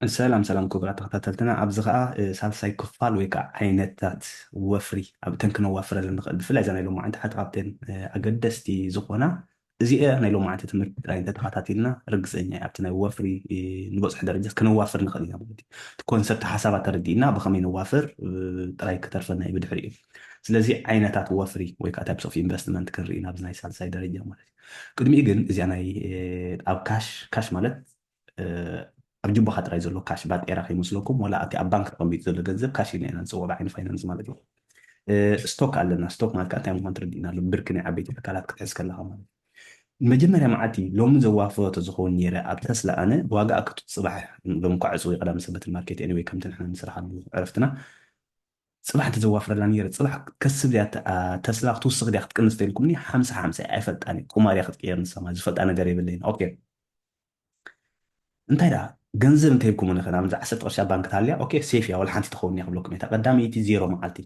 ሰላም ሰላም ክቡራት ተኸታተልትና፣ ኣብዚ ኸዓ ሳልሳይ ክፋል ወይ ከዓ ዓይነታት ወፍሪ ኣብ እተን ክነዋፍረለን ንኽእል፣ ብፍላይ እዛ ናይ ሎማዓንቲ ሓንቲ ካብተን ኣገደስቲ ዝኾና እዚኣ ናይ ሎማዓንቲ ትምህርቲ ጥራይ እንተተኸታቲልና ርግፀኛ እየ ኣብቲ ናይ ወፍሪ ንበፅሖ ደረጃ ክነዋፍር ንኽእል ኢና ማለት እዩ። እቲ ኮንሰፕት ሓሳባት ተረዲእና ብኸመይ ነዋፍር ጥራይ ክተርፈና እዩ ብድሕሪኡ። ስለዚ ዓይነታት ወፍሪ ወይ ከዓ types of investment ክንርኢ ኢና ኣብዚ ናይ ሳልሳይ ደረጃ ማለት እዩ። ቅድሚኡ ግን እዚኣ ናይ ኣብ ካሽ ካሽ ማለት ኣብ ጅባኻ ጥራይ ዘሎ ካሽ ባጤራ ከይመስለኩም፣ ወላ ኣብቲ ኣብ ባንክ ተቐሚጡ ዘሎ ገንዘብ ካሽ ኢልና ኢና ንፅውዖ ብዓይኒ ፋይናንስ ማለት እዩ። ስቶክ ኣለና። ስቶክ ማለት ከዓ እንታይ ምኳኑ ትርድእና ኣሎ። ብርኪ ናይ ዓበይቲ ትካላት ክትሕዝ ከለካ ማለት እዩ። መጀመርያ መዓልቲ ሎሚ ዘዋፍሮ ተዝኸውን ነይረ ኣብ ተስላ ኣነ ዋጋ ኣክቱ ፅባሕ ሎም ኳ ዕፅዊ ቀዳም ሰበት ማርኬት ኤኒወይ ከምቲ ንሕና ንስርሓሉ ዕረፍትና ፅባሕ እንተዘዋፍረላ ነይረ ፅባሕ ከስብ ድያ ተስላ ክትውስኽ ድያ ክትቅንስ ተልኩምኒ ሓምሳ ሓምሳ ኣይፈልጣን ቁማር እያ ክትቅየር ንሰማ ዝፈልጣ ነገር የብለይን። ኦኬ እንታይ ደኣ ገንዘብ እንተሂብኩም ንኽእል ንኣብነት ዓሰርተ ቅርሺ ኣብ ባንክ ትሃልያ ኦኬ ሴፍ እያ ወላ ሓንቲ ትኸውን እያ ክብለኩም እታ ቀዳመይቲ ዜሮ መዓልቲ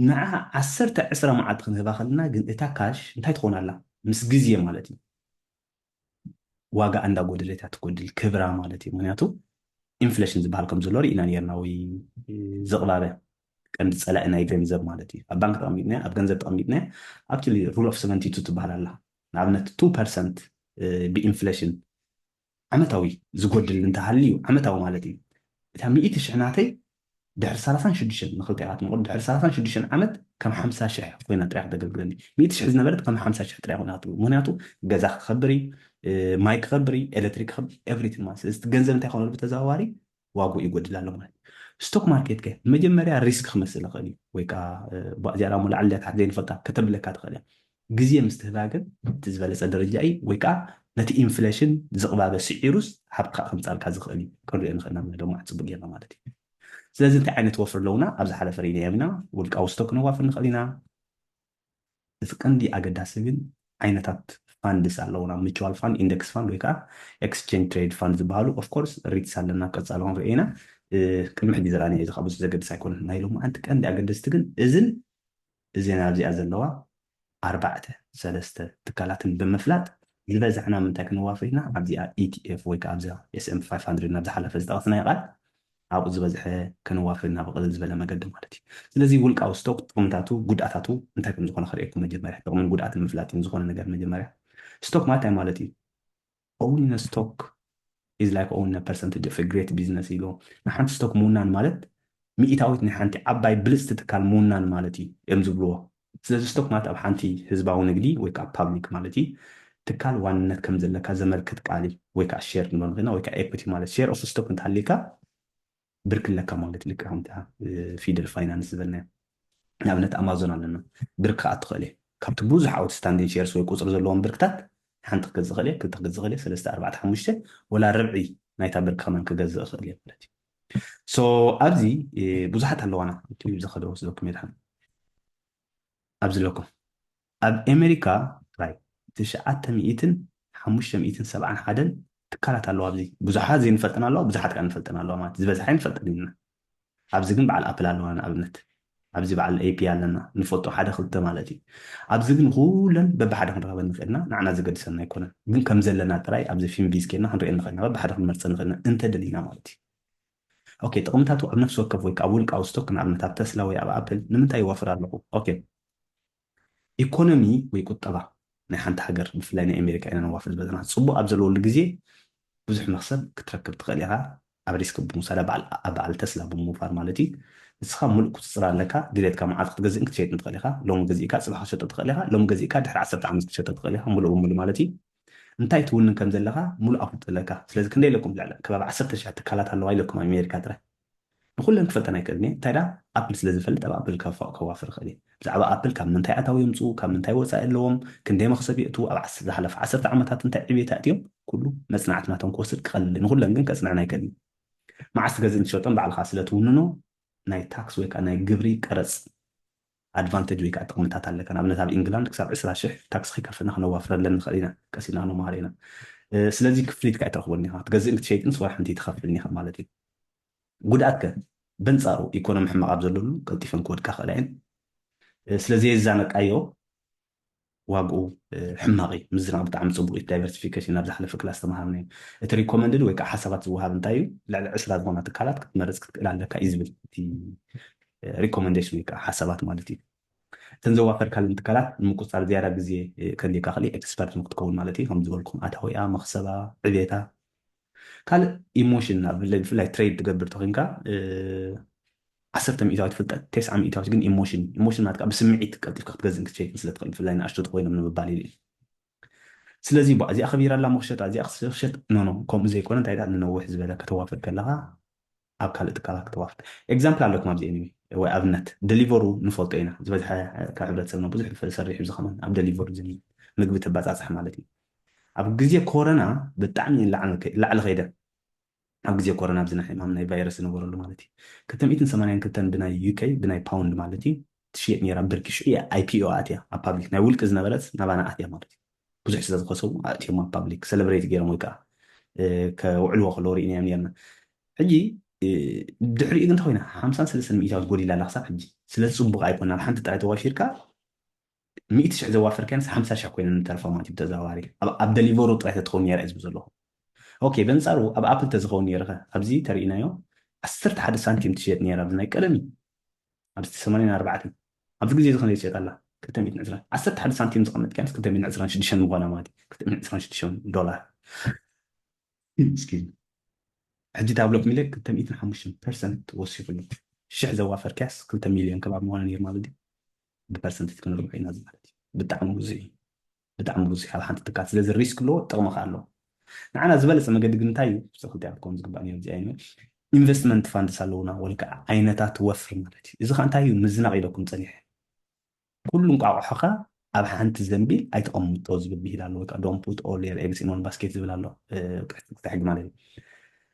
ንዓ ዓሰርተ ዕስራ መዓልቲ ክንህባ ከለና ግን እታ ካሽ እንታይ ትኸውን ኣላ ምስ ግዜ ማለት እዩ ዋጋ እንዳጎደለት እያ ትጎድል ክብራ ማለት እዩ ምክንያቱ ኢንፍሌሽን ዝበሃል ከም ዘሎ ርኢና ነርና ወይ ዝቕባበ ቀንዲ ፀላኢ ናይ ገንዘብ ማለት እዩ ኣብ ባንክ ተቐሚጥና ኣብ ገንዘብ ተቐሚጥና ኣብቲ rule of seventy two ትበሃል ኣላ ንኣብነት two percent ብኢንፍሌሽን ዓመታዊ ዝጎድል እንተሃልዩ ዓመታዊ ማለት እዩ እታ ሚእቲ ሽሕ ናተይ ድሕሪ ሰላሳን ሽዱሽተን ንክልተ ኢኻ ትምቕል ድሕሪ ሰላሳን ሽዱሽተን ዓመት ከም ሓምሳ ሽሕ ኮይና ጥራይ ከተገልግለኒ ሚእቲ ሽሕ ዝነበረት ከም ሓምሳ ሽሕ ጥራይ ኮይና ክትምቕል ምክንያቱ ገዛ ክኸብር እዩ ማይ ክኸብር እዩ ኤሌክትሪክ ክኸብር everything ማለት ስለዚ ገንዘብ እንታይ ይኾነሉ ብተዘዋዋሪ ዋግኡ ይጎድል ኣሎ ማለት ስቶክ ማርኬት ከ መጀመርያ ሪስክ ክመስል ይኽእል እዩ ወይ ከዓ እዚኣ ሞ ላዕሊ ታሕቲ ዘይንፈልጣ ከተብለካ ትኽእል እያ ግዜ ምስ ትህባ ግን እቲ ዝበለፀ ደረጃ እዩ ወይ ከዓ ነቲ ኢንፍሌሽን ዝቕባበ ስዒሩስ ሃብትካ ከምፃልካ ዝኽእል እዩ ክንሪኦ ንኽእል ኢና ሎማዕ ፅቡቅ ጌርና ማለት እዩ ስለዚ እንታይ ዓይነት ወፍር ኣለውና ኣብ ዝሓለፈ ርኢና ኢና ውልቃዊ ስቶክ ነዋፍር ንኽእል ኢና እቲ ቀንዲ ኣገዳሲ ግን ዓይነታት ፋንድስ ኣለውና mutual fund index fund ወይ ከዓ exchange traded fund ዝበሃሉ of course ሪትስ ኣለና ቀፃሊ ክንሪኦ ኢና ቅድሚ ሕጂ ዝረኣና እዚ ካብ ብዙሕ ዘገድስ ኣይኮነን ናይ ሎማዓንቲ ቀንዲ ኣገደስቲ ግን እዝን እዘን ኣብዚኣ ዘለዋ ኣርባዕተ ሰለስተ ትካላትን ብምፍላጥ ዝበዛሕና ምንታይ ክንዋፍር ኢና ኣብዚኣ ኢቲኤፍ ወይ ከዓ ኣብዚኣ ኤስኤም ፋይቭ ሃንድረድ ናብ ዝሓለፈ ዝጠቐስናዮ ቃል ኣብኡ ዝበዝሐ ክንዋፍር ኢና ብቕልል ዝበለ መገዲ ማለት እዩ ስለዚ ውልቃዊ ስቶክ ጥቕምታቱ ጉድኣታቱ እንታይ ከም ዝኾነ ክርእየኩም መጀመርያ ጥቕምን ጉድኣትን ምፍላጥ እዩ ዝኾነ ነገር መጀመርያ ስቶክ ማለት እንታይ ማለት እዩ owning a stock is like owning a percentage of a great business ኢሉ ንሓንቲ ስቶክ ምውናን ማለት ሚእታዊት ናይ ሓንቲ ዓባይ ብልፅቲ ትካል ምውናን ማለት እዩ እዮም ዝብልዎ ስለዚ ስቶክ ማለት ኣብ ሓንቲ ህዝባዊ ንግዲ ወይ ከዓ ፓብሊክ ማለት እዩ ትካል ዋንነት ከም ዘለካ ዘመልክት ቃል እዩ ወይ ከዓ ሼር ንብሎ ንኽእልና ወይ ከዓ ኤኩቲ ማለት share of stock እንተሃልዩካ ብርኪ ኣለካ ማለት ልክዕ ከምቲ ፊደል ፋይናንስ ዝበልናዮ ንኣብነት ኣማዞን ኣለና ብርኪ ክኣ ትኽእል እየ ካብቲ ብዙሕ ኣውትስታንዲንግ ሼርስ ወይ ቁፅሪ ዘለዎም ብርክታት ሓንቲ ክገዝእ ክእል እየ ክልተ ክገዝእ ክእል እየ ሰለስተ ኣርባዕተ ሓሙሽተ ወላ ርብዒ ናይታ ብርኪ ከማን ክገዝእ ክእል እየ ማለት እዩ so ኣብዚ ብዙሓት ኣለዋና ዝኸደወስ ዶክሜንት ኣብዚ ኣለኩም ኣብ ኤሜሪካ ጥራይ ትሽዓተ ሚእትን ሓሙሽተ ሚእትን ሰብዓን ሓደን ትካላት ኣለዋ ኣብዚ ብዙሓት ዘይንፈልጠን ኣለዋ ብዙሓት ከዓ ንፈልጠን ኣለዋ ማለት ዝበዝሓ ንፈልጠን ኢና ኣብዚ ግን በዓል ኣፕል ኣለዋ ንኣብነት ኣብዚ በዓል ኤፒ ኣለና ንፈልጦ ሓደ ክልተ ማለት እዩ ኣብዚ ግን ኩለን በብሓደ ክንረኸበን ንኽእልና ንዓና ዘገድሰና ኣይኮነን ግን ከም ዘለና ጥራይ ኣብዚ ፊንቪዝ ኬድና ክንሪኦ ንኽእልና በብሓደ ክንመርፀ ንኽእልና እንተደሊና ማለት እዩ ኦኬ ጥቕምታቱ ኣብ ነፍሲ ወከፍ ወይ ኣብ ውልቃዊ ስቶክ ንኣብነት ኣብ ተስላ ወይ ኣብ ኣፕል ንምንታይ ይዋፍር ኣለኹ ኦኬ ኢኮኖሚ ወይ ቁጠባ ናይ ሓንቲ ሃገር ብፍላይ ናይ ኣሜሪካ ኢና ነዋፍር ዝበለና ፅቡቅ ኣብ ዘለወሉ ግዜ ብዙሕ መክሰብ ክትረክብ ትኽእል ኢኻ ኣብ ሪስክ ብምውሳድ ኣብ በዓል ተስላ ብምውፋር ማለት እዩ ንስኻ ሙሉእ ቁፅፅር ኣለካ ድሌትካ መዓልቲ ክትገዝእን ክትሸጥን ትኽእል ኢኻ ሎሚ ገዚእካ ፅባሕ ክትሸጦ ትኽእል ኢኻ ሎሚ ገዚእካ ድሕሪ ዓሰርተ ዓመት ክትሸጦ ትኽእል ኢኻ ሙሉእ ብሙሉእ ማለት እዩ እንታይ ትውንን ከም ዘለካ ሙሉእ ኣፍልጦ ኣለካ ስለዚ ክንደይ ኢለኩም ልዕሊ ከባቢ ዓሰርተ ሽሕ ትካላት ኣለዋ ኢለኩም ኣብ ኣሜሪካ ጥራይ ንኩለን ክፈልጠን ኣይክእልን እየ እንታይ ዳ ኣፕል ስለ ዝፈልጥ ኣብ ኣፕል ከዋፍር ይኽእል እየ ብዛዕባ ኣፕል ካብ ምንታይ ኣታዊ የምፅኡ ካብ ምንታይ ወፃኢ ኣለዎም ክንደይ መክሰብ የእትዉ ኣብ ዝሓለፈ ዓሰርተ ዓመታት እንታይ ዕቤት ኣእትዮም ኩሉ መፅናዕቲ ናቶም ክወስድ ክቐልል ንኩለን ግን ከፅንዐን ኣይክእልን መዓስ ትገዝእን ትሸጦን ባዕልካ ስለ ትውንኖ ናይ ታክስ ወይ ከዓ ናይ ግብሪ ቀረፅ ኣድቫንቴጅ ወይ ከዓ ጥቕምታት ኣለካ ንኣብነት ኣብ ኢንግላንድ ክሳብ ዕስራ ሽሕ ታክስ ከይከፈልና ክነዋፍረለን ንኽእል ኢና ቀሲና ክንመሃር ኢና ስለዚ ክፍሊት ከዓ ኣይትረኽበን ኢኻ ትገዝእን ክትሸይጥን ስዋሕ ሓንቲ ትኸፍልን ኢኻ ማለት እዩ ጉድኣት ከ በንፃሩ ኢኮኖሚ ሕማቕ ኣብ ዘለሉ ቀልጢፈን ክወድቃ ክእላ እየን ስለዘየዛነቃዮ ዋግኡ ሕማቕ እዩ። ምዝናቕ ብጣዕሚ ፅቡቅ እዩ። ዳይቨርሲፊኬሽን ናብ ዝሓለፈ ክላስ ተምሃርና እዩ። እቲ ሪኮመንድድ ወይ ከዓ ሓሳባት ዝወሃብ እንታይ እዩ? ልዕሊ ዕስራ ዝኾና ትካላት ክትመርፅ ክትክእል ኣለካ እዩ ዝብል እቲ ሪኮመንዴሽን ወይ ከዓ ሓሳባት ማለት እዩ። እተን ዘዋፈርካለን ትካላት ንምቁፅፃር ዝያዳ ግዜ ከድልየካ ክእል ኤክስፐርት ንክትከውን ማለት እዩ። ከም ዝበልኩም ኣታዊኣ፣ መክሰባ፣ ዕቤታ፣ ካልእ ኢሞሽን ብፍላይ ትሬድ ትገብር ተኮንካ ዓሰርተ ሚእታዊት ፍልጠት፣ ተስዓ ሚእታዊት ግን ኢሞሽን። ኢሞሽን ማለት ከዓ ብስምዒት ቀልጢፍካ ክትገዝእን ክትሸይጥን ስለ ትኽእል፣ ብፍላይ ንኣሽቱ ተኮይኖም ንምባል ኢሉ እዩ። ስለዚ ቧ እዚኣ ከቢራ ኣላ መክሸጣ እዚኣ ክሸጥ ኖኖ ከምኡ ዘይኮነ እንታይ ደኣ ንነውሕ ዝበለ ከተዋፍር ከለካ ኣብ ካልእ ትካላት ከተዋፍር። ኤግዛምፕል ኣለኩም ኣብዚ ኤኒዌ ወይ ኣብነት ደሊቨሩ ንፈልጦ ኢና ዝበዝሐ ካብ ሕብረተሰብና ብዙሕ ዝሰርሕ እዩ ዝኸውን ኣብ ደሊቨሩ ምግቢ ተባፃፅሕ ማለት እዩ። ኣብ ግዜ ኮረና ብጣዕሚ ላዕሊ ከይደ ኣብ ግዜ ኮረና ኣብዚ ናይ ሕማም ናይ ቫይረስ ዝነበረሉ ማለት እዩ። ክልተ ሚእትን ሰማንያን ክልተን ብናይ ዩኬ ብናይ ፓውንድ ማለት እዩ ትሽየጥ ነይራ ብርኪ ሽዑ እያ ኣይፒኦ ኣትያ ኣብ ፓብሊክ ናይ ውልቂ ዝነበረት ናባና ኣትያ ማለት እዩ። ብዙሕ ስለ ዝኸሰቡ ኣእትዮም ኣብ ፓብሊክ ሰለብሬት ገይሮም ወይ ከዓ ከውዕልዎ ከለዉ ርኢናዮም ነርና። ሕጂ ድሕሪኡ ግን እንተኮይና ሓምሳን ሰለስተን ሚእታዊት ጎዲላ ኣላ ክሳብ ሕጂ። ስለዚ ፅቡቅ ኣይኮነ ኣብ ሓንቲ ጥራይ ተዋፊርካ ሚእቲ ሽሕ ዘዋፈርካንስ ሓምሳ ሽሕ ኮይነ ንተርፋ ማለት እዩ ብተዘዋዋሪ ኣብ ደሊቨሩ ጥራይ ተትኸውን ነይራ እዩ ዝብል ዘለኹ። ኦኬ በንፃሩ ኣብ ኣፕል ተዝኸውን ነይርኸ ኣብዚ ተርእናዮ ዓሰርተ ሓደ ሳንቲም ትሸጥ ነይራ ኣብዚ ናይ ቀደም ኣብዚ ሰማንያን ኣርባዕተን ኣብዚ ግዜ ዝኸነ ይሸጥ ኣላ ክልተ ሚእትን ዕስራን ዓሰርተ ሓደ ሳንቲም ዝቐመጥካንስ ክልተ ሚእትን ዕስራን ሽዱሽተን ምኾና ማለት እዩ ክልተ ሚእትን ዕስራን ሽዱሽተን ዶላር እስኪ ሕጂ ታብሎ ክሚለ ክልተ ሚእትን ሓሙሽተን ፐርሰንት ወሲኹሉ ሽሕ ዘዋፈርካስ ክልተ ሚልዮን ከባቢ ምኾነ ነይሩ ማለት እዩ ብፐርሰንት ክንርብሖ ኢና እዚ ማለት እዩ ብጣዕሚ ብዙሕ እዩ ብጣዕሚ ብዙሕ ኣብ ሓንቲ ትካል ስለዚ ሪስክ ኣለዎ ጥቕሚ ከ ኣለዎ ንዓና ዝበለፀ መገዲ ግን እንታይ እዩ ክልቲኣ ክትከውን ዝግባእ ነይሩ እዚኣ ኢንቨስትመንት ፋንድስ ኣለውና ወይ ከዓ ዓይነታት ወፍሪ ማለት እዩ እዚ ከዓ እንታይ እዩ ምዝናቕ ኢለኩም ፀኒሐ ኩሉ እንቋቑሖኻ ኣብ ሓንቲ ዘንቢል ኣይተቐምጦ ዝብል ብሂል ኣሎ ወይ ከዓ don't put all your eggs in one basket ዝብል ኣሎ ክሕጊ ማለት እዩ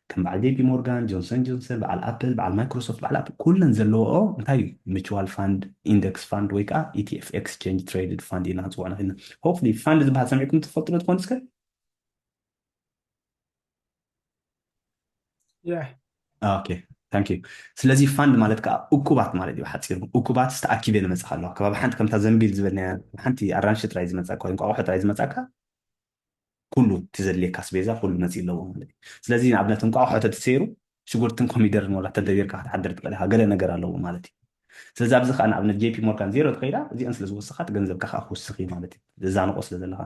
ከም በዓል ጄፒ ሞርጋን ጆንሰን ጆንሰን በዓል ኣፕል በዓል ማይክሮሶፍት በዓል ኣፕል ኩለን ዘለዎኦ እንታይ እዩ mutual fund index fund ወይ ከዓ ኢቲኤፍ exchange traded fund ኢና ንፅውዖ ንኽእልና hopefully fund ዝበሃል ሰሚዕኩም ትፈልጡ ዶ ትኾኑ እስከ Yeah. ኦኬ ታንክ ዩ ስለዚ ፋንድ ማለት ከዓ እኩባት ማለት እዩ ሓፂሩ እኩባት ዝተኣኪበ ንመፅእ ኣለዋ ከባቢ ሓንቲ ከምታ ዘንቢል ዝበልናያ ሓንቲ ኣራንሺ ጥራይ ዝመፀካ ወይ እንቋቑሖ ጥራይ ዝመፀካ ኩሉ እቲ ዘድልየካ ኣስቤዛ ኩሉ መፅእ ኣለዎ ማለት እዩ ስለዚ ንኣብነት እንቋቑሖ ተትሰይሩ ሽጉርትን ኮሚደርን ወላ ተደቢርካ ክትሓድር ትኽእል ኢኻ ገለ ነገር ኣለዎ ማለት እዩ ስለዚ ኣብዚ ከዓ ንኣብነት ጄፒ ሞርጋን ዜሮ ተኸይዳ እዚአን ስለ ዝወሰኻት ገንዘብካ ከዓ ክውስኽ እዩ ማለት እዩ ዘዛንቆ ስለ ዘለኻ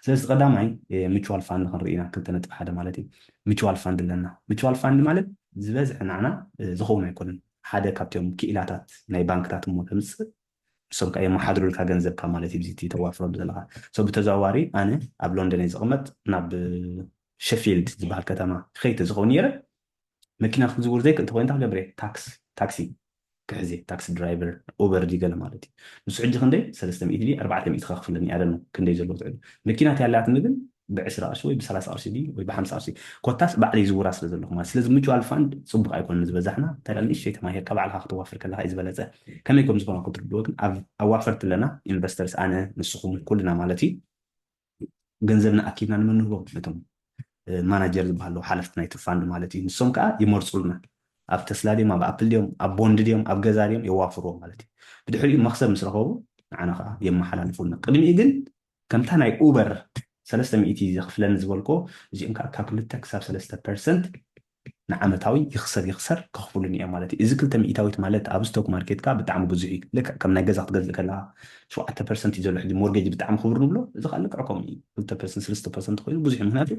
ስለዚ ቀዳማይ mutual fund ክንርኢ ኢና ክልተ ነጥቢ ሓደ ማለት እዩ mutual fund ኣለና mutual fund ማለት ዝበዝሐ ንዓና ዝኸውን ኣይኮነን ሓደ ካብቶም ክኢላታት ናይ ባንክታት እሞ ተምፅእ ንሶም ከዓ የመሓድሩልካ ገንዘብካ ማለት እዩ ብዚቲ ተዋፍሮም ዘለካ so ብተዘዋዋሪ ኣነ ኣብ ሎንደን እየ ዝቕመጥ ናብ ሸፊልድ ዝበሃል ከተማ ከይተ ዝኸውን ነይረ መኪና ክዝውር ዘይክእል ተኮይንታ ክገብረ ታክስ ታክሲ ክሕዜ ታክሲ ድራይቨር ኡበር ዲ ገለ ማለት እዩ ንሱ ሕጂ ክንደይ ሰለስተ ሚእቲ ድዩ ኣርባዕተ ሚእቲ ከክፍለኒ ኣደኖ ክንደይ ዘለዎ ትዕዱ መኪና ተያላትኒ ግን ብዕስራ ቅርሺ ወይ ብሰላሳ ቅርሺ ድዩ ወይ ብሓምሳ ቅርሺ ኮታስ ባዕለይ ዝውራ ስለ ዘለኹ ማለት ስለዚ mutual fund ፅቡቅ ኣይኮነ ዝበዛሕና እንታይ ንእሽተይ ተማሂርካ ባዕልካ ክትዋፍር ከለካ እዩ ዝበለፀ ከመይ ከም ዝኾነ ክትርድዎ ግን ኣብ ኣዋፈርቲ ኣለና ኢንቨስተርስ ኣነ ንስኹም ኩልና ማለት እዩ ገንዘብና ኣኪብና ንመን ንህቦ ነቶም ማናጀር ዝበሃሉ ሓለፍቲ ናይቲ ፋንድ ማለት እዩ ንሶም ከዓ ይመርፁልና ኣብ ተስላ ድዮም ኣብ ኣፕል ድዮም ኣብ ቦንድ ድዮም ኣብ ገዛ ድዮም የዋፍርዎ ማለት እዩ ብድሕሪኡ መክሰብ ምስ ረኸቡ ንዓና ከዓ የመሓላልፉልና ቅድሚኡ ግን ከምታ ናይ ኡበር ሰለስተ ሚእቲ ዘኽፍለኒ ዝበልኮ እዚኦም ከዓ ካብ ክልተ ክሳብ ሰለስተ ፐርሰንት ንዓመታዊ ይኽሰር ይኽሰር ከኽፍሉኒ እዮም ማለት እዩ እዚ ክልተ ሚእታዊት ማለት ኣብ ስቶክ ማርኬት ከዓ ብጣዕሚ ብዙሕ እዩ ልክዕ ከም ናይ ገዛ ክትገዝእ ከለካ ሸውዓተ ፐርሰንት እዩ ዘሎ ሕጂ ሞርጌጅ ብጣዕሚ ክቡር ንብሎ እዚ ከዓ ልክዕ ከምኡ እዩ ክልተ ፐርሰንት ሰለስተ ፐርሰንት ኮይኑ ብዙሕ ምክንያቱ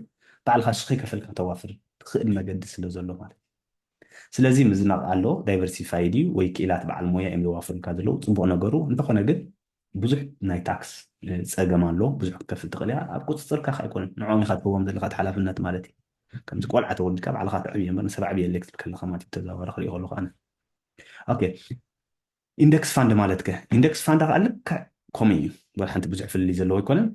ባዕልካ ሽኸይ ከፈልካ ተዋፍር ትኽእል መገዲ ስለ ዘሎ ማለት እዩ ስለዚ ምዝናቕ ኣሎ ዳይቨርሲፋይድ እዩ ወይ ክኢላት በዓል ሞያ እዮም ዘዋፍሩልካ ዘለዉ ፅቡቕ ነገሩ እንተኾነ ግን ብዙሕ ናይ ታክስ ፀገም ኣሎ ብዙሕ ክትከፍል ትኽእል እያ ኣብ ቁፅፅርካ ከ ኣይኮነን ንዖም ኢኻ ትህቦም ዘለካ እቲ ሓላፍነት ማለት እዩ ከምዚ ቆልዓ ተወሊድካ ባዕልካ ትዕብዮ እምበር ንሰብ ኣዕብየለይ ክትብል ከለካ ማለት እዩ ብተዘዋዋሪ ክሪኦ ከለኩ ኣነ ኦኬ ኢንደክስ ፋንድ ማለት ከ ኢንደክስ ፋንድ ከዓ ልክዕ ከምኡ እዩ ወላ ሓንቲ ብዙሕ ፍልልይ ዘለዎ ኣይኮነን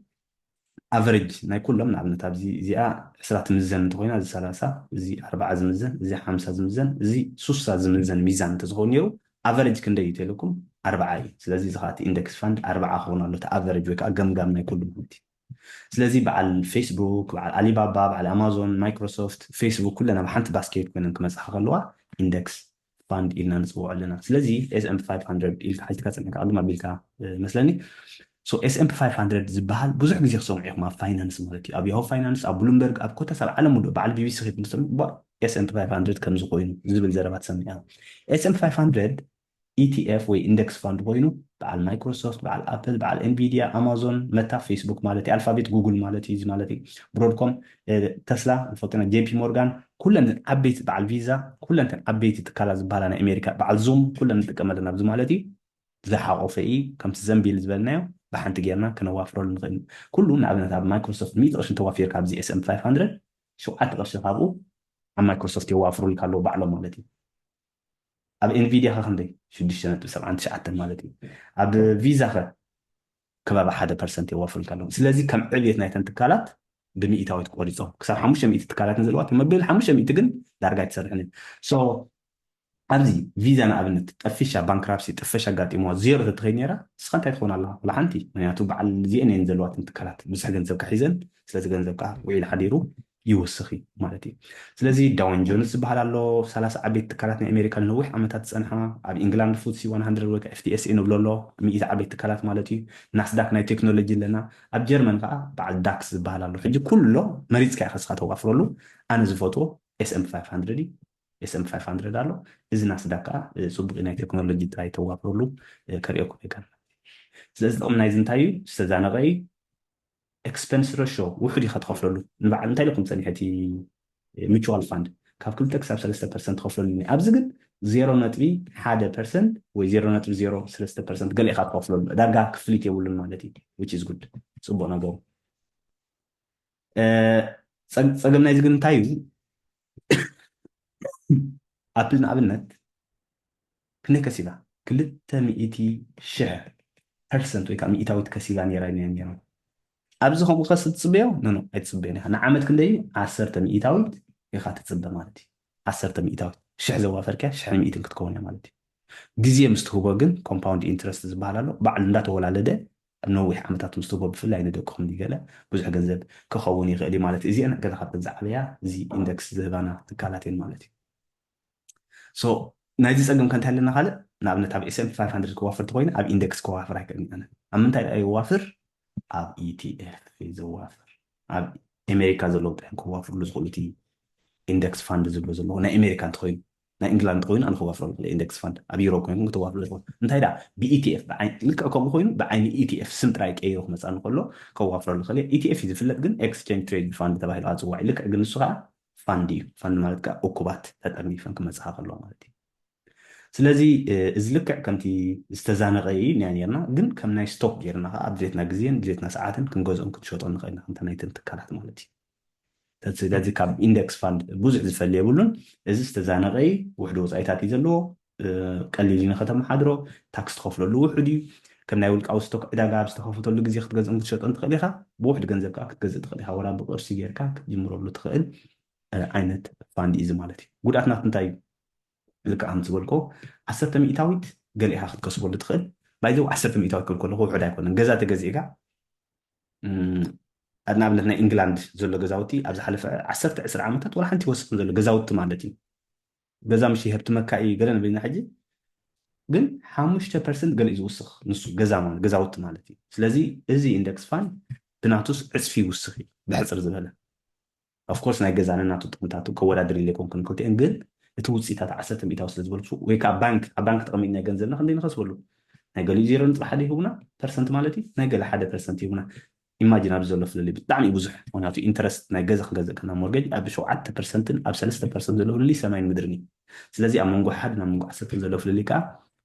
ኣቨሬጅ ናይ ኩሎም ንኣብነት ኣብዚ እዚኣ ዕስራ ትምዘን እንተኮይና እዚ ሰላሳ እዚ ኣርባዓ ዝምዘን እዚ ሓምሳ ዝምዘን እዚ ሱሳ ዝምዘን ሚዛን እንተዝኸውን ነይሩ ኣቨሬጅ ክንደይ እዩ ተልኩም ኣርባዓ እዩ ስለዚ እዚ ከዓ ኢንደክስ ፋንድ ኣርባዓ ክኸውን ኣሎ እቲ ኣቨሬጅ ወይ ከዓ ገምጋም ናይ ኩሉ ማለት እዩ ስለዚ በዓል ፌስቡክ በዓል ኣሊባባ በዓል ኣማዞን ማይክሮሶፍት ፌስቡክ ኩለን ኣብ ሓንቲ ባስኬት ኮይነን ክመፅኻ ከለዋ ኢንደክስ ፋንድ ኢልና ንፅውዖ ኣለና ስለዚ S&P five hundred ኢልካ ሓቲትካ ፀኒሕካ ቅድም ኣቢልካ መስለኒ S&P five hundred ዝበሃል ብዙሕ ግዜ ክሰምዑ ኢኹም ኣብ ፋይናንስ ማለት እዩ። ኣብ ያሁ ፋይናንስ፣ ኣብ ብሉምበርግ፣ ኣብ ኮታስ ኣብ ዓለም ሙሉእ በዓል ቢቢሲ ኺድ ትሰምዑ S&P five hundred ከም ዝኾይኑ ዝብል ዘረባ ትሰምዑ። S&P five hundred ኢቲኤፍ ወይ ኢንደክስ ፋንድ ኮይኑ በዓል ማይክሮሶፍት፣ በዓል ኣፕል፣ በዓል ኤንቪዲያ፣ ኣማዞን፣ መታ፣ ፌስቡክ ማለት እዩ፣ ኣልፋቤት፣ ጉግል ማለት እዩ፣ እዚ ማለት እዩ፣ ብሮድኮም፣ ተስላ፣ ፈጥና፣ ጄፒ ሞርጋን፣ ኩለን ዓበይቲ፣ በዓል ቪዛ፣ ኩለን ዓበይቲ ትካላት ዝበሃላ ናይ ኣሜሪካ፣ በዓል ዙም፣ ኩለን ንጥቀመለን ኣብዚ ማለት እዩ። ዝሓቆፈ እዩ። ከምቲ ዘንቢል ዝበልናዮ ብሓንቲ ጌርና ክነዋፍረሉ ንኽእል። ኩሉ ንኣብነት ኣብ ማይክሮሶፍት ሚእቲ ቅርሺ እንተዋፊርካ ኣብዚ S&P five hundred፣ ሸውዓተ ቅርሺ ካብኡ ኣብ ማይክሮሶፍት የዋፍሩልካ ኣለዉ ባዕሎም ማለት እዩ። ኣብ ኤንቪዲያ ከ ክንደይ? ሽዱሽተ ነጥቢ ሰብዓን ትሽዓተን ማለት እዩ። ኣብ ቪዛ ከ ከባቢ ሓደ ፐርሰንት የዋፍሩልካ ኣለዉ። ስለዚ ከም ዕብየት ናይተን ትካላት ብሚእታዊት ቆሪጾም ክሳብ ሓሙሽተ ሚእቲ ትካላት ዘለዋ መበል ሓሙሽተ ሚእቲ ግን ዳርጋ ኣይትሰርሕን እዩ። ኣብዚ ቪዛ ንኣብነት ጠፊሻ፣ ባንክራፕሲ፣ ጥፈሽ ኣጋጢምዋ ዜሮ ተትኸይድ ነይራ፣ ንስኻ እንታይ ትኸውን ኣለኻ? ወላ ሓንቲ። ምክንያቱ በዓል እዚአን እየን ዘለዋትን ትካላት ብዙሕ ገንዘብካ ሒዘን፣ ስለዚ ገንዘብካ ውዒሉ ሓዲሩ ይውስኽ እዩ ማለት እዩ። ስለዚ ዳውን ጆንስ ዝበሃል ኣሎ፣ ሰላሳ ዓበይቲ ትካላት ናይ ኣሜሪካ ንነዊሕ ዓመታት ዝጸንሓ፣ ኣብ ኢንግላንድ ፉትሲ ዋን ሃንድረድ ወይ ኤፍቲኤስኤ ንብሎ ኣሎ፣ ሚእቲ ዓበይቲ ትካላት ማለት እዩ። ናስዳክ ናይ ቴክኖሎጂ ኣለና፣ ኣብ ጀርመን ከዓ በዓል ዳክስ ዝበሃል ኣሎ። ሕጂ ኩሎ መሪፅካ ኢኻ ንስኻ ተዋፍረሉ። ኣነ ዝፈትዎ S&P five hundred እዩ። S&P five hundred ኣሎ። እዚ ናስዳክ ከዓ ጽቡቕ ናይ ቴክኖሎጂ ጥራይ ተዋፍረሉ ከርእየኩም ይከል። ስለዚ ጥቕሚ ናይዚ እንታይ እዩ? ዝተዛነቐ እዩ። ኤክስፐንስ ረሾ ውሑድ ኢኻ ትኸፍለሉ። ንበዓል እንታይ ኢልኩም ጸኒሐ እቲ ሚቹዋል ፋንድ ካብ ክልተ ክሳብ ሰለስተ ፐርሰንት ትኸፍለሉ እዩ። ኣብዚ ግን ዜሮ ነጥቢ ሓደ ፐርሰንት ወይ ዜሮ ነጥቢ ዜሮ ሰለስተ ፐርሰንት ገለ ኢኻ ትኸፍለሉ። ዳርጋ ክፍሊት የብሉን ማለት እዩ። Which is good፣ ጽቡቕ ነገሩ። ጸገም ናይዚ ግን እንታይ እዩ? ኣፕል ንኣብነት ክንደይ ከሲባ? ክልተ ሚእቲ ሽሕ ፐርሰንት ወይ ከዓ ሚእታዊት ከሲባ ነይራ ነይራ። ኣብዚ ከምኡ ከስ ትጽበዮ? ኖ ኖ፣ ኣይትጽበዮን ኢኻ። ንዓመት ክንደይ እዩ? ዓሰርተ ሚእታዊት ኢኻ ትጽበ ማለት እዩ። ዓሰርተ ሚእታዊት። ሽሕ ዘዋፈርክያ ሽሕ ሚእትን ክትከውን እያ ማለት እዩ። ግዜ ምስ ትህቦ ግን ኮምፓውንድ ኢንትረስት ዝበሃል ኣሎ። ባዕሉ እንዳተወላለደ ኣብ ነዊሕ ዓመታት ምስ ትህቦ፣ ብፍላይ ንደቅኹም ገለ ብዙሕ ገንዘብ ክኸውን ይኽእል እዩ ማለት እዩ። እዚአን ገለ ካብተን ዝዓበያ እዚ ኢንደክስ ዝህባና ትካላት እየን ማለት እዩ። ናይዚ ጸገም ከ እንታይ ኣለና ካልእ? ንኣብነት ኣብ S&P five hundred ክዋፍር ተኮይነ ኣብ ኢንደክስ ክዋፍር ኣይክእልን ኣነ። ኣብ ምንታይ ደኣ ይዋፍር? ኣብ ኢቲኤፍ እዩ ዝዋፍር። ኣብ ኣሜሪካ ዘለዉ ጥራይ ክዋፍርሉ ዝኽእሉ፣ እቲ ኢንደክስ ፋንድ ዝብሎ ዘለኹ ናይ ኣሜሪካ እንተኮይኑ፣ ናይ ኢንግላንድ እንተኮይኑ ኣነ ክዋፍረሉ ክእል ኢንደክስ ፋንድ። ኣብ ዩሮፕ ኮይንኩም ክትዋፍሩ ትኽእሉ። እንታይ ደኣ ብኢቲኤፍ፣ ልክዕ ከምኡ ኮይኑ ብዓይኒ ኢቲኤፍ ስም ጥራይ ቀይሩ ክመጻኒ ከሎ ከዋፍረሉ ክእል። ኢቲኤፍ እዩ ዝፍለጥ፣ ግን ኤክስቼንጅ ትሬድ ፋንድ ተባሂሉ ኣጽዋዕ። ልክዕ ግን ንሱ ከዓ ፋንድ እዩ። ፋንድ ማለት ከዓ እኩባት ተጠርኒፈን ክመጽኻ ከለዋ ማለት እዩ። ስለዚ እዚ ልክዕ ከምቲ ዝተዛነቐ እዩ ኒያ ነርና፣ ግን ከም ናይ ስቶክ ጌርና ከዓ ኣብ ድሌትና ግዜን ድሌትና ሰዓትን ክንገዝኦን ክንሸጦን ንኽእል ኢና፣ ከምታ ናይተን ትካላት ማለት እዩ። ስለዚ ካብ ኢንደክስ ፋንድ ብዙሕ ዝፈሊ የብሉን። እዚ ዝተዛነቐ እዩ፣ ውሕዲ ወፃኢታት እዩ ዘለዎ፣ ቀሊል እዩ ንከተመሓድሮ፣ ታክስ ትኸፍለሉ ውሑድ እዩ። ከም ናይ ውልቃዊ ስቶክ ዕዳጋ ኣብ ዝተኸፈተሉ ግዜ ክትገዝኦን ክትሸጦን ትኽእል ኢኻ። ብውሕድ ገንዘብ ከዓ ክትገዝእ ትኽእል ኢኻ፣ ወላ ብቅርሲ ጌርካ ክትጅምረሉ ትኽእል ዓይነት ፋንድ እዩ ማለት እዩ። ጉድኣት ናቱ እንታይ እዩ? ልክዕ ከም ዝበልኮ ዓሰርተ ሚእታዊት ገለ ኢኻ ክትከስበሉ ትኽእል። ባይዘው ዓሰርተ ሚእታዊት ክብል ከለኹ ውሑድ ኣይኮነን። ገዛ ተገዚእካ፣ ንኣብነት ናይ ኢንግላንድ ዘሎ ገዛውቲ ኣብ ዝሓለፈ ዓሰርተ ዕስራ ዓመታት ወላ ሓንቲ ይወስኽ ዘሎ ገዛውቲ ማለት እዩ። ገዛ ምሽ ይህብቲ መካኢ ገለ ንብልና ሕጂ፣ ግን ሓሙሽተ ፐርሰንት ገለ እዩ ዝውስኽ ንሱ ገዛ ማለት፣ ገዛውቲ ማለት እዩ። ስለዚ እዚ ኢንደክስ ፋንድ ብናቱስ ዕፅፊ ይውስኽ እዩ፣ ብሕፅር ዝበለ። ኦፍኮርስ ናይ ገዛ ነናቱ ጥቕምታቱ ከወዳድር ኢለ ይኮንኩን ክልቲኤን፣ ግን እቲ ውፅኢታት ዓሰርተ ሚእታዊ ስለ ዝበልኩ፣ ወይ ከዓ ባንክ፣ ኣብ ባንክ ተቐሚጥና ገንዘብና ክንደይ ንኸስበሉ? ናይ ገሊኡ ዜሮ ነጥቢ ሓደ ይህቡና ፐርሰንት ማለት እዩ፣ ናይ ገለ ሓደ ፐርሰንት ይህቡና። ኢማጂን ኣብዚ ዘሎ ፍልልይ ብጣዕሚ እዩ ብዙሕ። ምክንያቱ ኢንተረስት ናይ ገዛ ክገዝእ ከና ሞርጌጅ ኣብ ሸውዓተ ፐርሰንትን ኣብ ሰለስተ ፐርሰንት ዘሎ ፍልልይ ሰማይን ምድርን እዩ። ስለዚ ኣብ መንጎ ሓደ ናብ መንጎ ዓሰርተ ዘሎ ፍልልይ ከዓ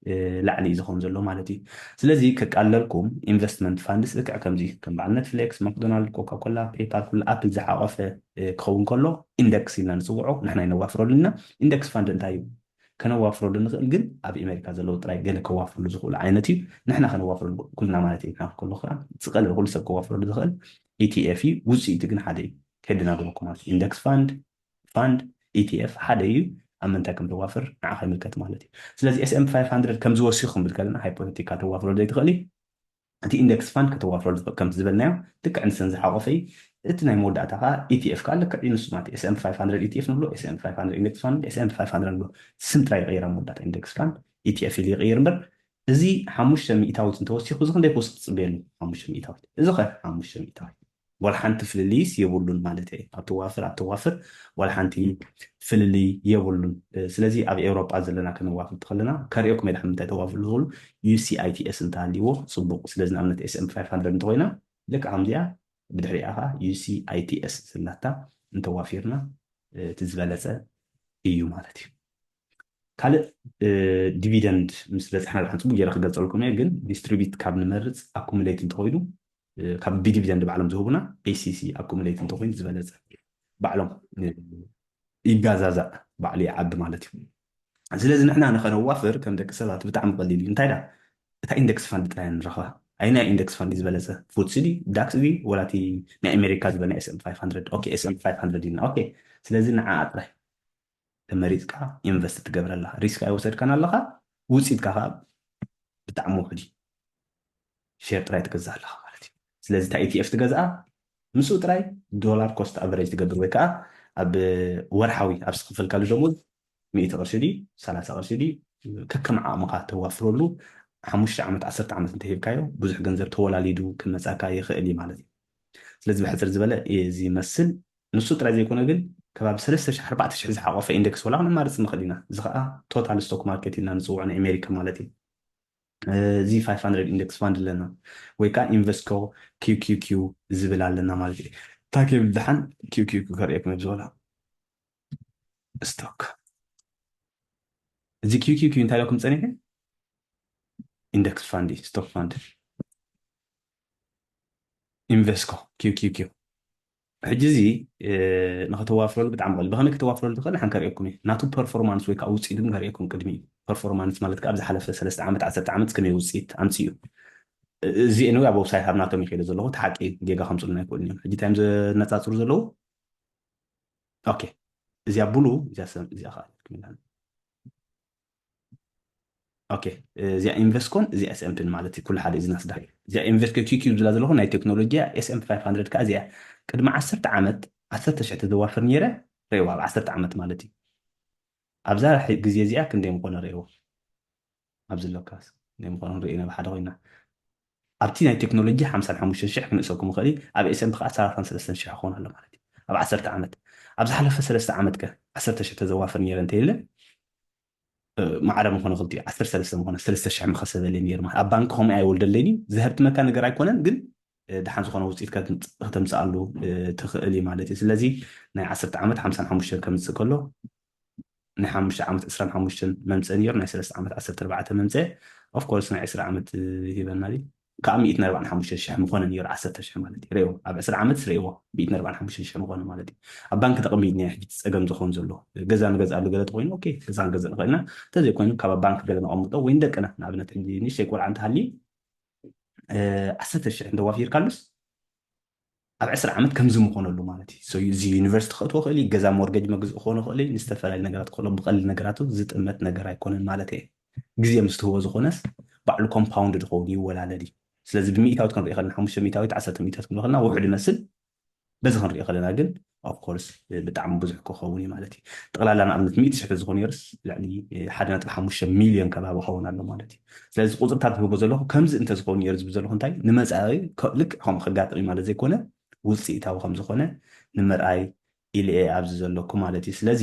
ላዕሊ እዩ ዝኸውን ዘሎ ማለት እዩ። ስለዚ ከቃለልኩም ኢንቨስትመንት ፋንድስ ልክዕ ከምዚ ከም በዓል ኔትፍሊክስ፣ ማክዶናልድ፣ ኮካኮላ፣ ፔይፓል፣ ኩሉ ኣፕል ዝሓቆፈ ክኸውን ከሎ ኢንደክስ ኢልና ንፅውዖ፣ ንሕና ይነዋፍረሉ ኢና። ኢንደክስ ፋንድ እንታይ እዩ? ከነዋፍረሉ ንኽእል ግን ኣብ ኣሜሪካ ዘለዉ ጥራይ ገለ ከዋፍርሉ ዝኽእሉ ዓይነት እዩ። ንሕና ከነዋፍረሉ ኩልና ማለት እዩ። ንሕና ከሎ ከዓ ዝቐለለ ኩሉ ሰብ ከዋፍረሉ ዝኽእል ኢቲኤፍ እዩ። ውፅኢቱ ግን ሓደ እዩ። ከይደናግረኩም ማለት እዩ። ኢንደክስ ፋንድ፣ ፋንድ፣ ኢቲኤፍ ሓደ እዩ። ኣብ ምንታይ ከም ተዋፍር ንዓኻ ይምልከት ማለት እዩ። ስለዚ S&P five hundred ከም ዝወስዩ ክንብል ከለና ሃይፖቴቲካ ተዋፍረሉ ዘይትኽእል እዩ። እቲ ኢንደክስ ፋንድ ከተዋፍረሉ ትኽእል ከምቲ ዝበልናዮ ልክዕ ንሰን ዝሓቆፈ እዩ። እቲ ናይ መወዳእታ ከዓ ኢቲኤፍ ከዓ ልክዕ እዩ ንሱ ማለት እዩ። S&P five hundred ኢቲኤፍ ንብሎ፣ S&P five hundred ኢንደክስ ፋንድ፣ S&P five hundred ንብሎ። ስም ጥራይ ይቕይር ኣብ መወዳእታ ኢንደክስ ፋንድ ኢቲኤፍ ኢሉ ይቕይር እምበር እዚ ሓሙሽተ ሚእታዊት እንተወሲኹ፣ እዚ ክንደይ ክወስኽ ትፅበየሉ? ሓሙሽተ ሚእታዊት። እዚ ኸ ሓሙሽተ ሚእታዊት። ዋላ ሓንቲ ፍልልይስ የብሉን ማለት እየ። ኣብ ተዋፍር፣ ኣብ ተዋፍር ዋላ ሓንቲ ፍልልይ የብሉን። ስለዚ ኣብ ኤውሮጳ ዘለና ከነዋፍር ተኸለና ከርእየኩም እየ። ምንታይ ተዋፍር ዝኽእሉ ዩ ሲ ኣይ ቲ ኤስ እንተሃልይዎ ፅቡቕ። ስለዚ ንኣብነት ኤስ ኤም ፋይቭ ሃንድረድ እንተኾይና ልክዕ ከምዚኣ ብድሕሪኣ ኸዓ ዩ ሲ ኣይ ቲ ኤስ ዘላታ እንተዋፊርና እቲ ዝበለፀ እዩ ማለት እዩ። ካልእ ዲቪደንድ ምስ በፅሕና ድሓን ፅቡቅ ገይረ ክገልፀልኩም እየ፣ ግን ዲስትሪቢዩት ካብ ንመርፅ ኣኩሙሌት እንተኮይኑ ካብ ብዲቪደንድ ባዕሎም ዝህቡና ኤ ሲ ሲ ኣኩሙሌት እንተኮይኑ ዝበለፀ ባዕሎም ይጋዛዛእ ባዕሉ ይዓቢ ማለት እዩ። ስለዚ ንሕና ንኸነዋፍር ከም ደቂ ሰባት ብጣዕሚ ቀሊል እዩ። እንታይ ዳ እታ ኢንደክስ ፋንድ ጥራይ ንረኽባ። ኣይናይ ኢንደክስ ፋንድ ዝበለፀ ፉትሲ ድዩ ዳክስ ድዩ ወላ እቲ ናይ ኣሜሪካ ዝበለ ኤስኤም ፋይቭ ሃንድረድ? ኦኬ ኤስኤም ፋይቭ ሃንድረድ ኢልና። ኦኬ ስለዚ ንዓኣ ጥራይ ተመሪፅካ ኢንቨስት ትገብረላ ሪስክ ኣይወሰድካን ኣለኻ። ውፅኢትካ ከዓ ብጣዕሚ ውሕድ እዩ። ሼር ጥራይ ትገዝእ ኣለኻ ማለት እዩ። ስለዚ እታ ኢቲኤፍ ትገዝኣ ምስኡ ጥራይ ዶላር ኮስት ኣቨሬጅ ትገብር ወይ ከዓ ኣብ ወርሓዊ ኣብ ዝኽፈልካሉ ደሞዝ ሚእቲ ቅርሺ ድዩ ሰላሳ ቅርሺ ድዩ ከከም ዓቕምኻ ተዋፍረሉ። ሓሙሽተ ዓመት ዓሰርተ ዓመት እንተሂብካዮ ብዙሕ ገንዘብ ተወላሊዱ ክመፃካ ይኽእል እዩ ማለት እዩ። ስለዚ ብሕፅር ዝበለ እዚ ይመስል። ንሱ ጥራይ ዘይኮነ ግን ከባቢ ሰለስተ ሽሕ ኣርባዕተ ሽሕ ዝሓቆፈ ኢንደክስ ወላ ክነማርፅ ንኽእል ኢና። እዚ ከዓ ቶታል ስቶክ ማርኬት ኢልና ንፅውዖ ናይ ኣሜሪካ ማለት እዩ። እዚ ፋይቭ ሃንድረድ ኢንደክስ ፋንድ ኣለና ወይ ከዓ ኢንቨስኮ ኪው ኪው ኪው ዝብል ኣለና ማለት እዩ። እንታይ ክብል ድሓን ኪው ኪው ኪው ከርእየኩም እየ ብዝበላ ስቶክ። እዚ ኪው ኪው ኪው እንታይ ኢለኩም ፀኒሐ? ኢንደክስ ፋንድ እዩ፣ ስቶክ ፋንድ። ኢንቨስኮ ኪው ኪው ኪው። ሕጂ እዚ ንኸተዋፍረሉ ብጣዕሚ ቀሊል። ብኸመይ ከተዋፍረሉ ትኽእል ንሓን ከርእየኩም እዩ። ናቱ ፐርፎርማንስ ወይ ከዓ ውፅኢት ግን ከርእየኩም ቅድሚ እዩ። ፐርፎርማንስ ማለት ከዓ ኣብ ዝሓለፈ ሰለስተ ዓመት ዓሰርተ ዓመት ከመይ ውፅኢት ኣምፅኡ። እዚ ኤኒወይ ኣብ ዌብሳይት ኣብ ናቶም ይኸይደ ዘለኹ እቲ ሓቂ ጌጋ ከምፅሉና ኣይክእሉን እዮም። ሕጂ እንታይ እዮም ዘነፃፅሩ ዘለዉ? ኦኬ እዚኣ ብሉ እዚኣ ሰብ እዚኣ ከዓ ኦኬ እዚኣ ኢንቨስኮን እዚኣ ኤስኤምፒን ማለት እዩ። ኩሉ ሓደ እዚ ናስዳክ እዚኣ ኢንቨስኮ ኪው ኪው ዝብላ ዘለኹ ናይ ቴክኖሎጂ ኤስኤምፒ ፋይቭ ሃንድረድ ከዓ እዚኣ ቅድሚ ዓሰርተ ዓመት ዓሰርተ ሽሕ ተዘዋፍር ነይረ። ርእይዋ ኣብ ዓሰርተ ዓመት ማለት እዩ። ኣብዛ ግዜ እዚኣ ክንደይ ምኾነ ርእይዎ ኣብዚ ኣለካስ ክንደይ ምኾነ ክንርኢ ኢና ብሓደ ኮይና ኣብቲ ናይ ቴክኖሎጂ ሓምሳን ሓሙሽተን ሽሕ ክንእሰኩም ይኽእል እዩ። ኣብ ኤስኤምፒ ከዓ ሰላሳን ሰለስተን ሽሕ ክኾን ኣሎ ማለት እዩ። ኣብ ዓሰርተ ዓመት ኣብ ዝሓለፈ ሰለስተ ዓመት ከ ዓሰርተ ሽሕ ተዘዋፍር ነይረ እንተይለ ማዕረ ምኾነ ክልቲኡ ዓሰርተ ሰለስተ ምኾነ ሰለስተ ሽሕ ምኸሰበለ ነይሩ ማለት ኣብ ባንክ ከምኡ ኣይወልደለይን እዩ። ዘህርትመካ ነገር ኣይኮነን ግን ደሓን ዝኾነ ውፅኢት ከተምፅኣሉ ትኽእል እዩ ማለት እዩ። ስለዚ ናይ ዓሰርተ ዓመት ሓምሳን ሓሙሽተን ከምፅእ ከሎ ናይ ሓሙሽተ ዓመት ዕስራን ሓሙሽተን መምፅእ ነይሩ ናይ ሰለስተ ዓመት ዓሰርተ ኣርባዕተ መምፅእ ኦፍኮርስ ናይ ዕስራ ዓመት ሂበና ድዩ ከዓ ሚእትን ኣርባዕን ሓሙሽተ ሽሕ ምኾነ ነይሩ ዓሰርተ ሽሕ ማለት እዩ። ርእይዎ ኣብ ዕስራ ዓመት ርእይዎ ሚእትን ኣርባዕን ሓሙሽተ ሽሕ ምኾነ ማለት እዩ። ኣብ ባንክ ተቐሚጥና ሕጂ እቲ ፀገም ዝኾን ዘሎ ገዛ ንገዝኣሉ ገለ ተኮይኑ ኦኬ ገዛ ንገዝእ ንኽእል ኢና። እንተዘይኮይኑ ካብ ኣብ ባንክ ገለ ነቐምጦ ወይ ንደቅና ንኣብነት ሕጂ ንእሽተይ ቆልዓ እንተሃልዩ ዓሰርተ ሽሕ እንተዋፊርካሉስ ኣብ ዕስራ ዓመት ከምዚ ምኾነሉ ማለት እዩ። እዚ ዩኒቨርሲቲ ክእትዎ ክእል እዩ፣ ገዛ ሞርገጅ መግዝእ ክኾነ ክእል እዩ፣ ንዝተፈላለዩ ነገራት ክእሎ ብቐሊል ነገራቱ ዝጥመት ነገር ኣይኮነን ማለት እየ። ግዜ ምስ ትህቦ ዝኾነስ ባዕሉ ኮምፓውንድ ድኸውን ይወላለድ እዩ። ስለዚ ብሚእታዊት ክንርኢ ከለና ሓሙሽተ ሚእታዊት ዓሰርተ ሚእታዊት ክንርኢ ከለና ውሑድ ይመስል። በዚ ክንርኢ ከለና ግን ኦፍኮርስ ብጣዕሚ ብዙሕ ክኸውን እዩ ማለት እዩ። ጠቕላላ ንኣብነት ሚእቲ ሽሕ ተዝኾን ነይርስ ልዕሊ ሓደ ነጥቢ ሓሙሽተ ሚልዮን ከባቢ ክኸውን ኣሎ ማለት እዩ። ስለዚ ቁፅርታት ዝህቦ ዘለኹ ከምዚ እንተዝኸውን ነይሩ ዝብል ዘለኹ እንታይ ንመፃኢ ልክዕ ከምኡ ከጋጥም እዩ ማለት ዘይኮነ ውፅኢታዊ ከምዝኾነ ንምርኣይ ኢለ እየ ኣብዚ ዘለኩ ማለት እዩ። ስለዚ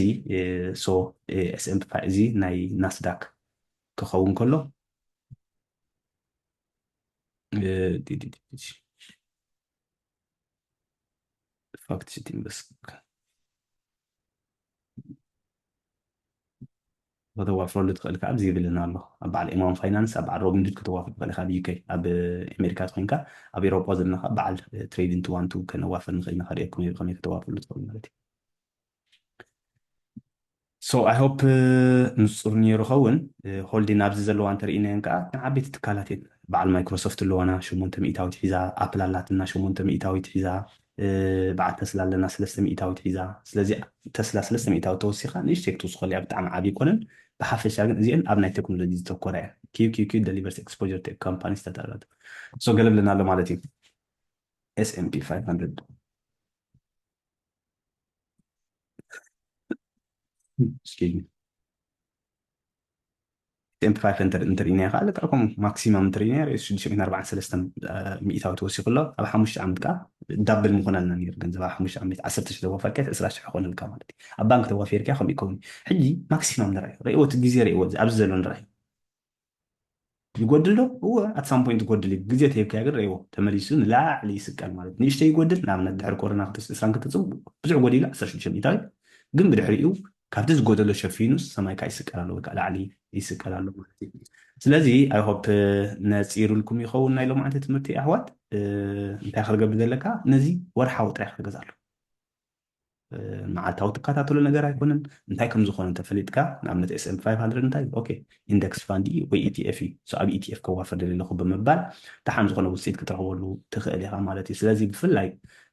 ሶ ኤስኤምፒ እዚ ናይ ናስዳክ ክኸውን ከሎ ፋክት ሽቲንግ በስ ከተዋፍረሉ ትኽእል ከዓ ኣብዚ ይብልና ኣሎ ኣብ በዓል ኤማን ፋይናንስ ኣብ በዓል ሮቢንሁድ ከተዋፍር ትኽእል ካብ ዩኬ ኣብ ኣሜሪካ ኮይንካ ኣብ ኤሮጳ ዘለና ከዓ በዓል ትሬዲንግ ቱ ዋን ቱ ከነዋፍር ንኽእል ኢና ከርእየኩም ከመይ ከተዋፍረሉ ትኽእል ማለት እዩ። So I hope ንፁር ነይሩ ኸውን። ሆልዲን ኣብዚ ዘለዋ እንተርኢናየን ከዓ ዓበይቲ ትካላት እየን። በዓል ማይክሮሶፍት ኣለዋና ሸሞንተ ሚእታዊት ሒዛ፣ ኣፕል ኣላትና ሸሞንተ ሚእታዊት ሒዛ፣ በዓል ተስላ ኣለና ሰለስተ ሚእታዊት ሒዛ። ስለዚ ተስላ ሰለስተ ሚእታዊት ተወሲኻ ንእሽተይ ክትውስኸሉ እያ፣ ብጣዕሚ ዓብዪ ኣይኮነን። ብሓፈሻ ግን እዚአን ኣብ ናይ ቴክኖሎጂ ዝተኮራ እየን። QQQ delivers exposure to companies that are so ገለ ብለና ኣሎ ማለት እዩ። S&P five hundred Excuse me. S&P five hundred እንተሪእናዮ ከዓ ልክዕኩም ማክሲማም እንተሪእናዮ ሽዱሽተ ሚእትን ኣርባዓን ሰለስተን ሚእታዊ ተወሲኹ ኣሎ። ኣብ ሓሙሽተ ዓመት ከዓ ዳብል ምኾነልና ነይሩ። ገንዘብ ኣብ ሓሙሽተ ዓመት ዓሰርተ ሺሕ ዘዋፈርካዮ ዕስራ ሺሕ ይኾነልካ ማለት እዩ። ኣብ ባንክ ተዋፊርካ ከምኡ ይከውን። ሕጂ ማክሲማም ንርኣዮ፣ ርእይዎ፣ እቲ ግዜ ርእይዎ፣ ኣብዚ ዘሎ ንርኣዮ። ይጎድል ዶ? እወ፣ ኣት ሳም ፖይንት ይጎድል እዩ። ግዜ ተሂብካዮ ግን ርእይዎ፣ ተመሊሱ ንላዕሊ ይስቀል ማለት እዩ። ንእሽተይ ይጎድል፣ ንኣብነት ድሕሪ ኮሮና ክልተ ሺሕ ዕስራን ክልተን ብዙሕ ጎዲሉ ዓሰርተ ሽዱሽተ ሚእታዊ፣ ግን ብድሕሪኡ ካብቲ ዝጎደሎ ሸፊኑስ ሰማይ ከዓ ይስቀል ኣሎ፣ ወይ ከዓ ላዕሊ ይስቀል ኣሎ ማለት እዩ። ስለዚ ኣይ ሆፕ ነፂሩልኩም ይኸውን ናይ ሎማዓንቲ ትምህርቲ ኣሕዋት። እ፣ እንታይ ክርገብ ዘለካ፣ ነዚ ወርሓዊ ጥራይ ክርገዝ ኣሎ። እ፣ መዓልታዊ ትከታተሎ ነገር ኣይኮነን። እንታይ ከም ዝኾነ እንተፈሊጥካ፣ ንኣብነት S&P five hundred እንታይ፣ ኦኬ፣ ኢንደክስ ፋንድ እዩ ወይ ኢቲኤፍ እዩ። So ኣብ ኢቲኤፍ ከዋፍር ደሊ ኣለኹ ብምባል ደሓን ዝኾነ ውፅኢት ክትረኽበሉ ትኽእል ኢኻ ማለት እዩ። ስለዚ ብፍላይ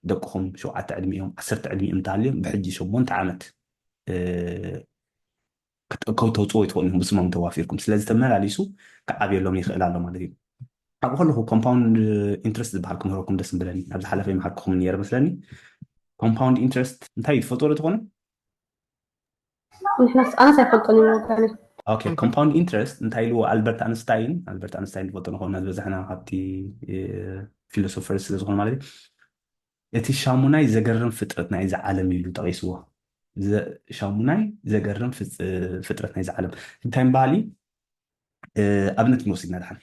ደቅኹም ሸውዓተ ዕድሚኦም፣ ዓሰርተ ዕድሚኦም እንተሃልዮም፣ ብሕጂ ሸሞንተ ዓመት፣ እ፣ ክት-፣ ከውተውፅዎ ይትኽእሉ እዮም ብስሞም ተዋፊርኩም። ስለዚ ተመላሊሱ ክዓብየሎም ይኽእል ኣሎ ማለት እዩ። ኣብኡ ከለኹ ኮምፓውንድ ኢንትረስት ዝበሃል ክምህረኩም ደስ ምብለኒ። ኣብ ዝሓለፈ ይመሃርኩኹም ነይረ መስለኒ። ኮምፓውንድ ኢንትረስት እንታይ እዩ ትፈልጥዎ ዶ ትኾኑ? ንሕናስ ኣነስ ኣይፈልጦን እዩ ወገኒ። ኦኬ፣ ኮምፓውንድ ኢንትረስት እንታይ ኢልዎ ኣልበርት ኣንስታይን? ኣልበርት ኣንስታይን ትፈልጦ ንኾና ዝበዛሕና ካብቲ፣ እ፣ ፊሎሶፈር ስለ ዝኾነ ማለት እዩ። እቲ ሻሙናይ ዘገርም ፍጥረት ናይዚ ዓለም ኢሉ ጠቒስዎ። ዘ-፣ ሻሙናይ ዘገርም ፍጥ-፣ ፍጥረት ናይዚ ዓለም እንታይ ምባል እዩ? እ፣ ኣብነት ክንወስድ ኢና ደሓን።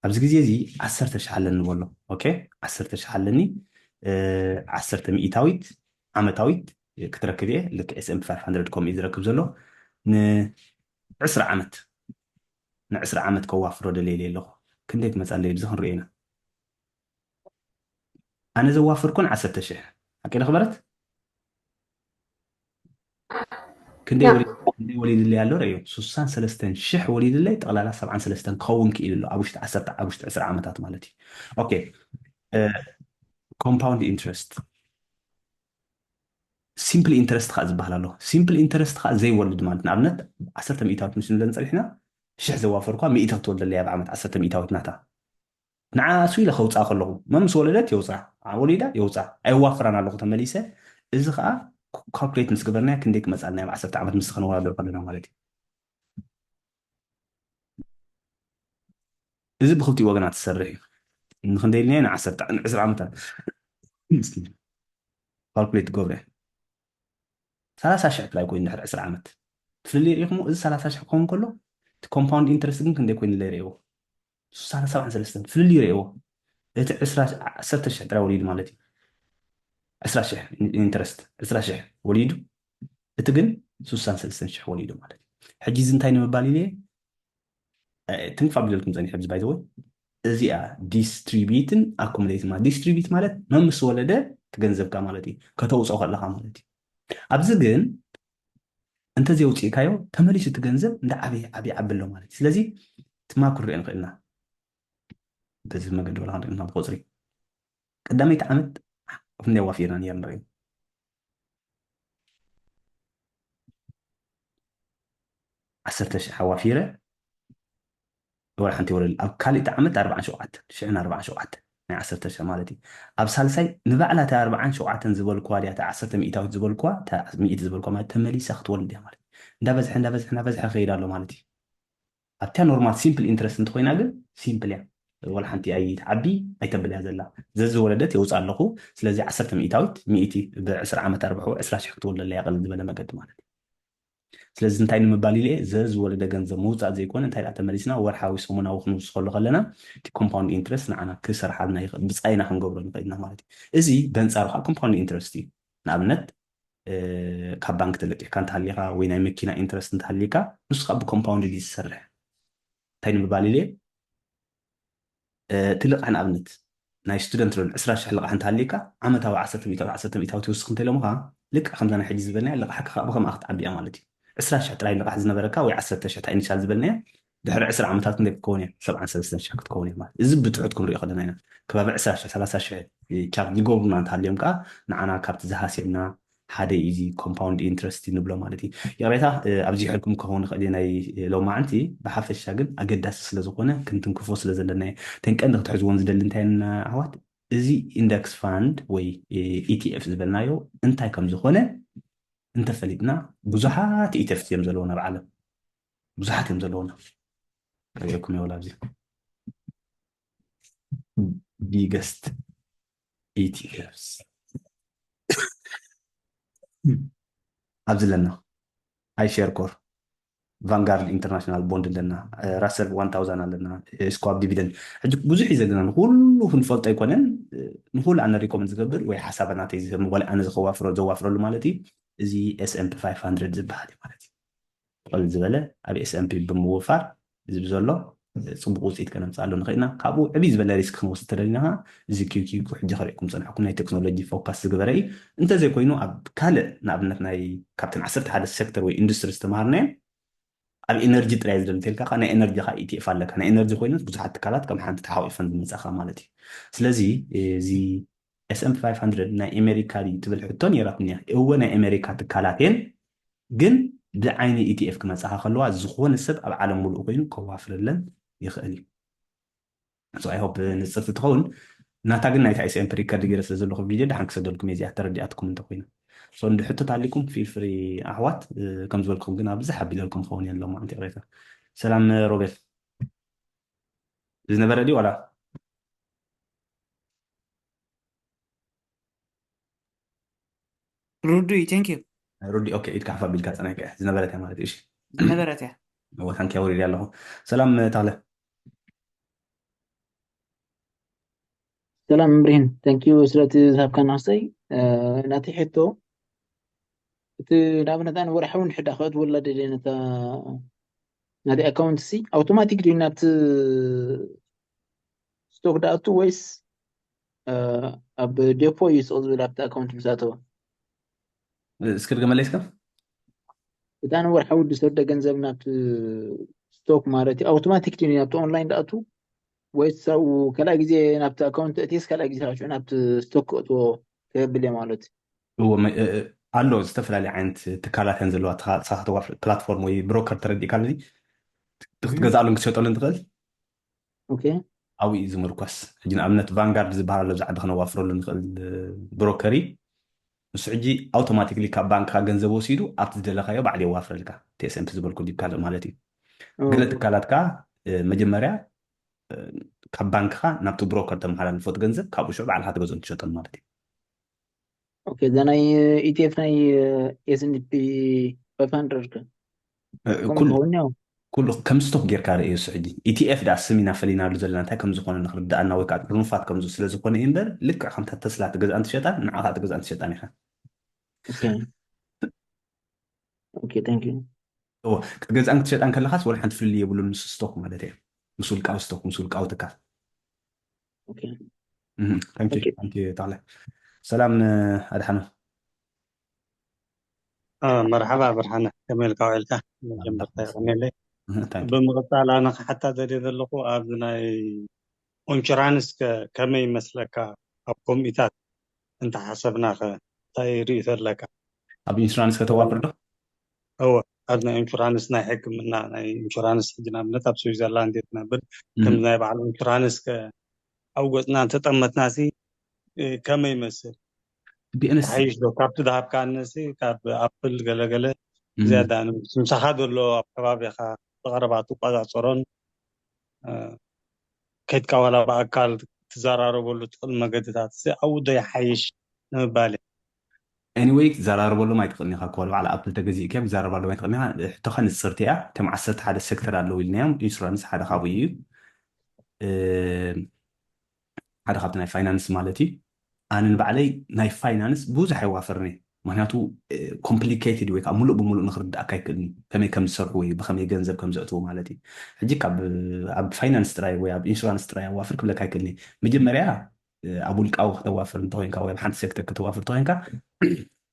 ኣብዚ ግዜ እዚ ዓሰርተ ሺሕ ኣለኒ በሎ። ኦኬ፣ ዓሰርተ ሺሕ ኣለኒ፣ እ፣ ዓሰርተ ሚእታዊት ዓመታዊት ክትረክብ እየ። ልክዕ S&P five hundred ከምኡ እዩ ዝረክብ ዘሎ። ንዕስራ ዓመት፣ ንዕስራ ዓመት ከዋፍሮ ደልየ ኣለኹ። ክንደይ ክመፃለይ ኣብዚ ክንሪኦ ኢና። ኣነ ዘዋፈርኩን ዓሰርተ ሺሕ። ሓቂ ዶ ክበረት? ክንደይ ያ። ወሊ-፣ ክንደይ ወሊድለይ ኣሎ ርእዮ። ስሳን ሰለስተን ሺሕ ወሊድለይ፣ ጠቕላላ ሰብዓን ሰለስተን ክኸውን ክኢሉ ኣሎ ኣብ ውሽጢ ዓሰርተ፣ ኣብ ውሽጢ ዕስራ ዓመታት ማለት እዩ። ኦኬ፣ እ፣ ኮምፓውንድ ኢንትረስት፣ ሲምፕል ኢንትረስት ከዓ ዝበሃል ኣሎ። ሲምፕል ኢንትረስት ከዓ ዘይወልድ ማለት፣ ንኣብነት ዓሰርተ ሚእታዊት ምስ ንብለን ፀኒሕና፣ ሽሕ ዘዋፈርኳ ሚእቲ ክትወልደለይ ኣብ ዓመት፣ ዓሰርተ ሚእታዊት ናታ። ንዓኣ እሱ ኢለ ከውፅኣ ከለኹ፣ መምስ ወለደት የውፅኣ፣ ወሊዳ የውፅኣ፣ ኣየዋፍራን ኣለኹ ተመሊሰ። እዚ ከዓ ካልኩሌት ምስ ገበርናዮ ክንደይ ክመፃልና ኣብ ዓሰርተ ዓመት ምስ ከነወዳድር ከለና ማለት እዩ። እዚ ብክልቲኡ ወገናት ዝሰርሕ እዩ። ንክንደይ ኢልና ንዓሰርተ፣ ንዕስራ ዓመታት ካልኩሌት ትገብረ። ሰላሳ ሽሕ ጥራይ ኮይኑ ድሕሪ ዕስራ ዓመት ፍልልይ ርኢኹሞ። እዚ ሰላሳ ሽሕ ክኸውን ከሎ፣ እቲ ኮምፓውንድ ኢንትረስት ግን ክንደይ ኮይኑ ኢለ ርእይዎ? ስሳን ሰብዓን ሰለስተን ፍልልይ ርእይዎ። እቲ ዕስራ፣ ዓሰርተ ሽሕ ጥራይ ወሊዱ ማለት እዩ። ዕስራ ሽሕ ኢንትረስት፣ ዕስራ ሽሕ ወሊዱ፣ እቲ ግን ስሳን ሰለስተን ሽሕ ወሊዱ ማለት እዩ። ሕጂ እዚ እንታይ ንምባል ኢለ? እ፣ ትንፋ ቢለልኩም ጸኒሐ ብዚ ባይዘወይ። እዚኣ ዲስትሪቢዩትን ኣኮሞዴት ማለት፣ ዲስትሪቢዩት ማለት መምስ ወለደ ትገንዘብካ ማለት እዩ። ከተውፅኦ ከለኻ ማለት እዩ። ኣብዚ ግን እንተዘይውፅእካዮ ተመሊሱ እቲ ገንዘብ እንዳ ዓበየ ዓብየ ዓቢ ኣሎ ማለት እዩ። ስለዚ ትማኩር ርእ ንኽእልና በዚ መገዲ ወላ ክንርኢ ብቆፅሪ ቀዳመይቲ ዓመት ክንደይ ኣዋፊርና ነይር ንርኢ። ዓሰርተ ሽሕ ኣዋፊረ ወላ ሓንቲ ወለል። ኣብ ካልእቲ ዓመት ኣርባዓን ሸውዓተን ሽሕን ኣርባዓን ሸውዓተን ናይ ዓሰርተ ሽሕ ማለት እዩ። ኣብ ሳልሳይ ንባዕላ እታ ኣርባዓን ሸውዓተን ዝበልኩዋ ድያ እታ ዓሰርተ ሚእታዊት ዝበልኩዋ፣ እታ ሚእቲ ዝበልኩዋ ማለት ተመሊሳ ክትወልድ እያ ማለት እዩ። እንዳበዝሐ እንዳበዝሐ እንዳበዝሐ ከይድ ኣሎ ማለት እዩ። ኣብታ ኖርማል ሲምፕል ኢንትረስት እንተኮይና ግን ሲምፕል እያ። ወላ ሓንቲ ኣይትዓቢ ኣይተብል እያ ዘላ። ዘዝወለደት የውፅእ ኣለኹ። ስለዚ ዓሰርተ ሚእታዊት ሚእቲ ብዕስራ ዓመት ኣርብሕዎ ዕስራ ሽሕ ክትወልደላ እያ ቀለል ዝበለ መገዲ ማለት እዩ። ስለዚ እንታይ ንምባል ኢለ እየ? ዘዝወለደ ገንዘብ ምውፃእ ዘይኮነ እንታይ ደኣ ተመሊስና ወርሓዊ ሰሙናዊ ክንውስኸሉ ከለና እቲ ኮምፓውንድ ኢንትረስት ንዓና ክሰርሓልና ይኽእል፣ ብፃይና ክንገብሮ ንኽእል ኢና ማለት እዩ። እዚ በንፃሩ ከዓ ኮምፓውንድ ኢንትረስት እዩ። ንኣብነት እ፣ ካብ ባንክ ተለቂሕካ እንተሃሊኻ ወይ ናይ መኪና ኢንትረስት እንተሃሊካ ንሱ ከዓ ብኮምፓውንድ ድዩ ዝሰርሕ? እንታይ ንምባል ኢለ እ፣ እቲ ልቓሕ ንኣብነት ናይ ስቱደንት ሎን ዕስራ ሽሕ ልቓሕ እንተሃሊካ ዓመታዊ ዓሰርተ ሚእታዊት ዓሰርተ ሚእታዊት ትውስኽ እንተኢሎምኻ ልክዕ ከምዛ ናይ ሕጂ ዝበልናያ ልቓሕካ ከዓ ብኸምኣ ክትዓቢ እያ ማለት እዩ። ዕስራ ሽሕ ጥራይ ልቓሕ ዝነበረካ ወይ ዓሰርተ ሽሕ እታ ኢኒሻል ዝበልናያ ድሕሪ ዕስራ ዓመታት ክንደይ ክትከውን እያ? ሰብዓን ሰለስተን ሽሕ ክትከውን እያ ማለት እዩ። እዚ ብትሑት ክንሪኦ ከለና ኢና ከባቢ ዕስራ ሽሕ ሰላሳ ሽሕ ቻርጅ ዝገብሩና እንተሃልዮም ከዓ ንዓና ካብቲ ዝሃስየና ሓደ እዩ እዚ ኮምፓውንድ ኢንትረስት ንብሎ ማለት እዩ። ይቕሬታ እ፣ ኣብዚሐልኩም ክኸውን ይኽእል እዩ ናይ ሎማዓንቲ፣ ብሓፈሻ ግን ኣገዳሲ ስለ ዝኾነ ክንትንክፎ ስለ ዘለና እዩ። እተን ቀንዲ ክትሕዝዎን ዝደሊ እንታይ እየን ኣሕዋት? እዚ ኢንደክስ ፋንድ ወይ ኢቲኤፍ ዝበልናዮ እንታይ ከም ዝኾነ እንተፈሊጥና፣ ብዙሓት ኢቲኤፍ እዮም ዘለዉ ናብ ዓለም። ብዙሓት እዮም ዘለውና። ከርእየኩም እየ ወላ ኣብዚ biggest ኢቲኤፍስ ኣብዚ ኣለና። ኣይሸር ኮር፣ ቫንጋርድ ኢንተርናሽናል ቦንድ ኣለና፣ ራሰል ዋን ታውዛንድ ኣለና፣ ስኳብ ዲቪደንድ። ሕጂ ብዙሕ እዩ ዘለና፣ ንኩሉ ክንፈልጦ ኣይኮነን። ንኩሉ ኣነ ሪኮመንድ ዝገብር ወይ ሓሳብ ናተይ ዝህብ ወይ ኣነ ዝከዋፍሮ ዘዋፍረሉ ማለት እዩ። እዚ S and P five hundred ዝበሃል እዩ ማለት እዩ። ቅል ዝበለ ኣብ S and P ብምውፋር እዚ ብዘሎ ፅቡቅ ውፅኢት ከነምፅኣሉ ንኽእልና። ካብኡ ዕብይ ዝበለ ሪስክ ክንወስድ ተደሊና ከዓ እዚ ኪው ኪው ሕጂ ከርእየኩም ፀናሕኩም ናይ ቴክኖሎጂ ፎካስ ዝገበረ እዩ። እንተዘይኮይኑ ኣብ ካልእ ንኣብነት ናይ ካብተን ዓሰርተ ሓደ ሴክተር ወይ ኢንዱስትሪ ዝተምሃርናየን ኣብ ኤነርጂ ጥራይ ዝደሊ እንተልካ ከዓ ናይ ኤነርጂ ከዓ ኢቲኤፍ ኣለካ። ናይ ኤነርጂ ኮይነስ ብዙሓት ትካላት ከም ሓንቲ ተሓቋቂፈን ዝመፃኻ ማለት እዩ። ስለዚ እዚ S and P five hundred ናይ ኣሜሪካ ድዩ ትብል ሕቶ ነይራትኒ እያ። እወ ናይ ኣሜሪካ ትካላት እየን፣ ግን ብዓይኒ ኢቲኤፍ ክመፃኻ ከለዋ ዝኾነ ሰብ ኣብ ዓለም ሙሉእ ኮይኑ ከዋፍረለን ይኽእል እዩ። So I hope ንፅርቲ ትኸውን። ናታ ግን ናይታ S and P ሪከርድ ገይረ ስለ ዘለኹ ቪድዮ ደሓን ክሰደልኩም እየ እዚኣ ተረዲኣትኩም እንተኮይኑ። So እንዲ ሕቶት ኣሊኩም feel free ኣሕዋት። ከም ዝበልኩም ግን ኣብዝሕ ኣቢለልኩም ክኸውን እየ ኣለማዓንቲ ይቕሬታ። ሰላም ሮቤል፣ ዝነበረ ድዩ ዋላ? ሩዱይ thank you። ሩዲ ኦኬ፣ ኢድካ ሓፍ ኣቢልካ ፀናይካ እያ ዝነበረት እያ ማለት እዩ። እሺ ዝነበረት እያ። እወ ታንኪ ኣውሪድ ኣለኹ። ሰላም ታለ። ሰላም ምብሪህን thank you ስለቲ ዝሃብካና ክሰይ። ናተይ ሕቶ እቲ ንኣብነት ኣነ ወርሓዊ ንሕዳ ከእትወላ ደልየ ነታ ናተይ ኣካውንት ሲ ኣውቶማቲክ ድዩ ናብቲ ስቶክ ደኣቱ ወይስ ኣብ ዴፖ እዩ ስቕ ዝብል ኣብቲ ኣካውንት ምስ ኣተወ? እስኪ ድገመለይ እስከ። እታ ንወርሓዊ ዝሰደ ገንዘብ ናብቲ ስቶክ ማለት እዩ ኣውቶማቲክ ድዩ ናብቲ ኦንላይን ደኣቱ ወይስ ኣብኡ ካልኣይ ግዜ ናብቲ ኣካውንት እትየስ ካልኣይ ግዜ ካሽዑ ናብቲ ስቶክ ክእትዎ ከብል እየ ማለት እዩ? እዎ መ- እ- እ- ኣሎ ዝተፈላለዩ ዓይነት ትካላት እየን ዘለዋ። ትኻ- ንስኻ ከተዋፍር ፕላትፎርም ወይ ብሮከር ተረዲእካ ነዚ ክትገዝኣሉን ክትሸጠሉን ትኽእል። ኦኬ ኣብኡ እዩ ዝምርኮስ። ሕጂ ንኣብነት ቫንጋርድ ዝበሃል ኣሎ ኣብዚ ዓዲ ከነዋፍረሉ ንኽእል ብሮከር እዩ። ንሱ ሕጂ ኣውቶማቲክሊ ካብ ባንክኻ ገንዘብ ወሲዱ ኣብቲ ዝደለኻዮ ባዕሉ የዋፍረልካ። ቲ ኤስ ኤም ፒ ዝበልኩ ድዩ ካልእ ማለት እዩ። ገለ ትካላት ከዓ መጀመርያ ካብ ባንክኻ ናብቲ ብሮከር ተመሓላልፎ እቲ ገንዘብ ካብኡ ሽዑ ባዕልኻ ትገዝኦን ትሸጦን ማለት እዩ። ኦኬ እዛ ናይ ኢቲኤፍ ናይ ኤስንፒ ፋይቭ ሃንድረድ ከ ኩሉ ከም ስቶክ ጌርካ ርእዮ። እሱ ሕጂ ኢቲኤፍ ዳ ስም ኢና ፈሊናሉ ዘለና እንታይ ከም ዝኾነ ንክርድኣና ወይ ከዓ ጥርኑፋት ከም ስለ ዝኾነ እዩ እምበር ልክዕ ከምታ ተስላ ትገዝኣን ትሸጣን ንዓኻ ትገዝኣን ትሸጣን ኢኻ። ኦኬ ታንክ ዩ ክትገዝኣን ክትሸጣን ከለኻስ ወላ ሓንቲ ፍልልይ የብሉን። ምስ ስቶክ ማለት እየ ምስ ውልቃዊ ስቶክ ምስ ውልቃዊ ትካል። ሰላም ኣድሓኖ። መርሓባ ብርሃነ ከመይ ኢልካ ውዒልካ? መጀመርታ የቐንየለይ። ብምቕፃል ኣነ ክሓታ ዘድየ ዘለኹ ኣብዚ ናይ ኢንሹራንስ ከ ከመይ ይመስለካ? ኣብ ኮሚታት እንተሓሰብና ከ እንታይ ርእይቶ ኣለካ? ኣብ ኢንሹራንስ ከተዋፍር ዶ? እወ ኣብ ናይ ኢንሹራንስ ናይ ሕክምና ናይ ኢንሹራንስ ሕጂ ንኣብነት ኣብ ስዊዘርላንድ እየ ትነብር ከም ናይ በዓል ኢንሹራንስ ከ ኣብ ገፅና እንተጠመትና ሲ ከመይ ይመስል? ቢኤንስ ሓይሽ ዶ ካብቲ ዝሃብካኒ ሲ ካብ ኣፕል ገለገለ ዝያዳ ንምስ ምሳኻ ዘሎ ኣብ ከባቢኻ ብቐረባ ትቆፃፀሮን ከይድካ ዋላ ብኣካል ትዘራረበሉ ትኽእል መገድታት ሲ ኣብኡ ዶ ይሓይሽ ንምባል እየ። ኤኒወይ ክትዘራረበሎም ኣይትኽእልን ኢኻ እኮ በዓል ኣፕል ተገዚእካ ክትዘራረበሎም ኣይትኽእልን ኢኻ። ሕቶኻ ንፅርቲ እያ። እቶም ዓሰርተ ሓደ ሴክተር ኣለዉ ኢልናዮም ኢንሹራንስ ሓደ ካብኡ እዩ። ሓደ ካብቲ ናይ ፋይናንስ ማለት እዩ። ኣነ ንባዕለይ ናይ ፋይናንስ ብዙሕ ኣይዋፈርን እየ። ምክንያቱ ኮምፕሊኬትድ ወይ ከዓ ሙሉእ ብሙሉእ ንክርድኣካ ኣይክእልን እዩ። ከመይ ከም ዝሰርሑ ወይ ብከመይ ገንዘብ ከም ዘእትዉ ማለት እዩ። ሕጂ ካብ ኣብ ፋይናንስ ጥራይ ወይ ኣብ ኢንሹራንስ ጥራይ ኣዋፍር ክብለካ ኣይክእልን እየ። መጀመርያ ኣብ ውልቃዊ ከተዋፍር እንተኮይንካ ወይ ኣብ ሓንቲ ሴክተር ከተዋፍር እንተኮይንካ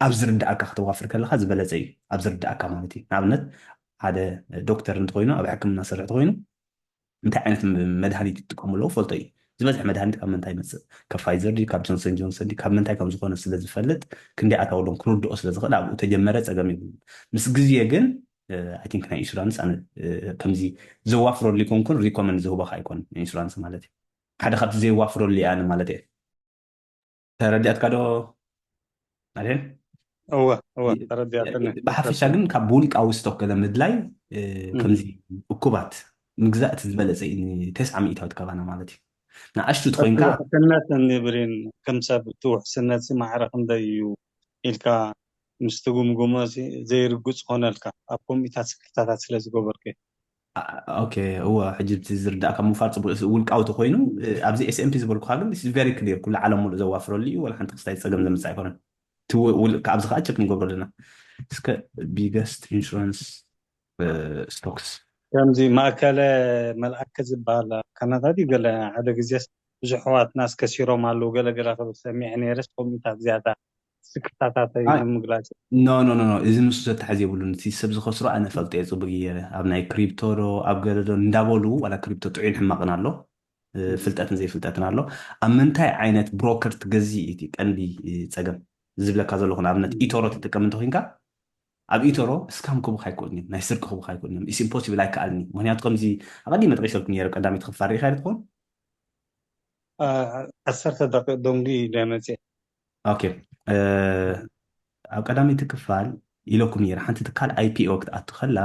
ኣብ ዝርድኣካ ከተዋፍር ከለካ ዝበለፀ እዩ። ኣብ ዝርድኣካ ማለት እዩ። ንኣብነት ሓደ ዶክተር እንተኮይኑ ኣብ ሕክምና ዝሰርሕ እንተኮይኑ እንታይ ዓይነት መድሃኒት ይጥቀሙ ኣለዉ ፈልጦ እዩ። ዝበዝሕ መድሃኒት ካብ ምንታይ ይመፅእ? ካብ ፋይዘር ድዩ ካብ ጆንሰን ጆንሰን ድዩ ካብ ምንታይ ከም ዝኾነ ስለ ዝፈልጥ ክንደይ ኣታውሎም ክርድኦ ስለ ዝኽእል ኣብኡ ተጀመረ ፀገም የብሉ። ምስ ግዜ ግን ኣይ ቲንክ ናይ ኢንሹራንስ ኣነ ከምዚ ዘዋፍረሉ ይኮንኩን ሪኮመንድ ዝህቦ ኣይኮን ኢንሹራንስ ማለት እዩ። ሓደ ካብቲ ዘይዋፍረሉ እየ ኣነ ማለት እየ። ተረዲኣትካ ዶ ኣድሄን? እወ እወ ተረዲኣትኒ። ብሓፈሻ ግን ካብ ውልቃዊ ስቶክ ገለ ምድላይ፣ ከምዚ እኩባት ምግዛእ እቲ ዝበለፀ እዩ። ተስዓ ሚእታዊት ካባና ማለት እዩ። ንኣሽቱ ትኮይንካ ውሕስነት እንብሪን ከም ሰብ እቲ ውሕስነት ማዕረ ክንደይ እዩ ኢልካ ምስ ትጉምጉሞ ዘይርጉፅ ኮነልካ፣ ኣብ ኮሚታት ስክፍታታት ስለ ዝገበርኩ። ኦኬ፣ እወ፣ ሕጂ እቲ ዝርዳእካ ምንፋር ፅቡቅ እዩ። ውልቃዊ ተኮይኑ ኣብዚ ኤስኤምፒ ዝበልኩካ ግን very clear፣ ኩሉ ዓለም ሙሉእ ዘዋፍረሉ እዩ። ወላ ሓንቲ ክስታይ ፀገም ዘምፅእ ኣይኮነን። ኣብዚ ከዓ ቸክ ንገብሮ ኣለና። እስከ biggest insurance stocks ከምዚ ማእከለ መልኣከ ዝበሃል ኣብ ካናዳ ድዩ ገለ ሓደ ግዜስ ብዙሕ ኣሕዋትና እስከሲሮም ኣለዉ ገለ ገለ ክብል ሰሚዐ ነይረስ ከምኡታት ዝያዳ ስክፍታታተይ ንምግላጽ። ኖ ኖ ኖ ኖ፣ እዚ ንሱ ዘተሓዝ የብሉን። እቲ ሰብ ዝኸስሮ ኣነ ፈልጦ እየ ፅቡቅ ገይረ። ኣብ ናይ ክሪፕቶ ዶ ኣብ ገለ ዶ እንዳበሉ፣ ዋላ ክሪፕቶ ጥዑይን ሕማቅን ኣሎ፣ ፍልጠትን ዘይፍልጠትን ኣሎ። ኣብ ምንታይ ዓይነት ብሮከር ትገዝእ እዩ እቲ ቀንዲ ፀገም ዝብለካ ዘለኹ። ንኣብነት ኢቶሮ ትጥቀም እንተኮይንካ፣ ኣብ ኢቶሮ ስካም ክቡክ ኣይኮን እዮም፣ ናይ ስርቂ ክቡክ ኣይኮን እዮም። ኢስ ኢምፖሲብል፣ ኣይከኣልን እዩ። ምክንያቱ ከምዚ ኣቐዲመ ጠቂሰልኩም ነይረ፣ ቀዳሚት ክፋል ርኢኻ ትኸውን። ዓሰርተ ደቂቕ ደንጉ ኢለ መፅእ። ኦኬ፣ ኣብ ቀዳመይቲ ክፋል ኢለኩም ነይረ፣ ሓንቲ ትካል ኣይፒኦ ክትኣቱ ከላ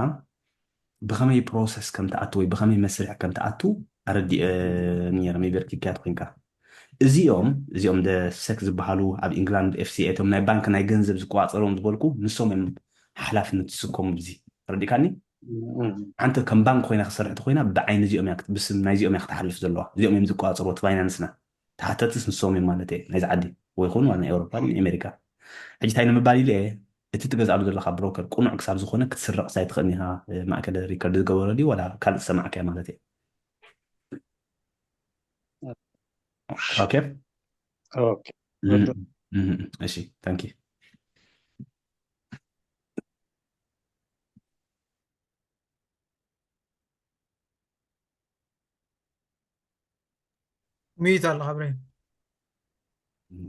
ብኸመይ ፕሮሰስ ከም ትኣቱ ወይ ብኸመይ መስርሕ ከም ትኣቱ ኣረዲአ ነይረ። ሜቢ ርኪብካያ ተኮይንካ፣ እዚኦም እዚኦም ደ ሰክ ዝበሃሉ ኣብ ኢንግላንድ ኤፍሲኤ፣ እቶም ናይ ባንክ ናይ ገንዘብ ዝቆፃፀርዎም ዝበልኩ፣ ንሶም እዮም ሓላፍነት ዝስከሙ። እዚ ተረዲእካኒ? ሓንቲ ከም ባንክ ኮይና ክሰርሕ ተኮይና ብዓይኒ እዚኦም እያ ክት- ብስም ናይዚኦም እያ ክትሓልፍ ዘለዋ። እዚኦም እዮም ዝቆፃፀርዎ እቲ ፋይናንስና። ተሓተትስ ንሶም እዮም ማለት እየ፣ ናይዚ ዓዲ ወይ ኹን ዋላ ናይ ኤውሮፓ ናይ ኣሜሪካ። ሕጂ እንታይ ንምባል ኢለ እየ፣ እቲ ትገዝኣሉ ዘለካ ብሮከር ቁኑዕ ክሳብ ዝኾነ ክትስረቕ ሳይትኽእል ኢኻ። ማእከለ ሪከርድ ዝገበሮ ድዩ ዋላ ካልእ ዝሰማዕካዮ ማለት እየ። ኦኬ። ኦኬ እሺ፣ ታንኪ። ሚዩት ኣለኻ ብሬን።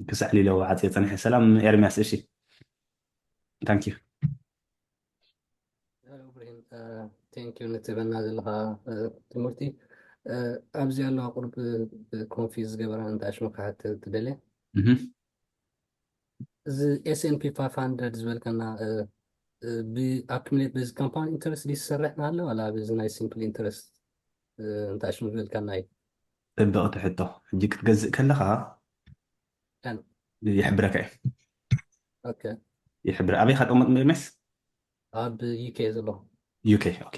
ክሳዕ ሊሎ ዓፅየ ፀኒሐ። ሰላም ኤርሚያስ። እሺ፣ ታንኪ። ብሬን፣ ቴንክ ዩ ንትበና ዘለካ ትምህርቲ። ኣብዚ ኣለዋ ቁሩብ ኮንፊዝ ዝገበራ እንተ ኣሽሙ ክሓት ትደልየ። እዚ ኤስኤንፒ ፋይቭ ሃንድረድ ዝበልካና ብኣክሚሌት በዚ ካምፓውንድ ኢንተረስት ድዩ ዝሰርሕ ናሃለ ዋላ በዚ ናይ ሲምፕል ኢንተረስት እንተ ኣሽሙ ዝበልካና እዩ? ፅብቕቲ ሕቶ። ሕጂ ክትገዝእ ከለኻ ይሕብረካ እዩ። ይሕብረ ኣበይ ካጠመጥ መስ ኣብ ዩኬ ዘሎ ዩኬ። ኦኬ፣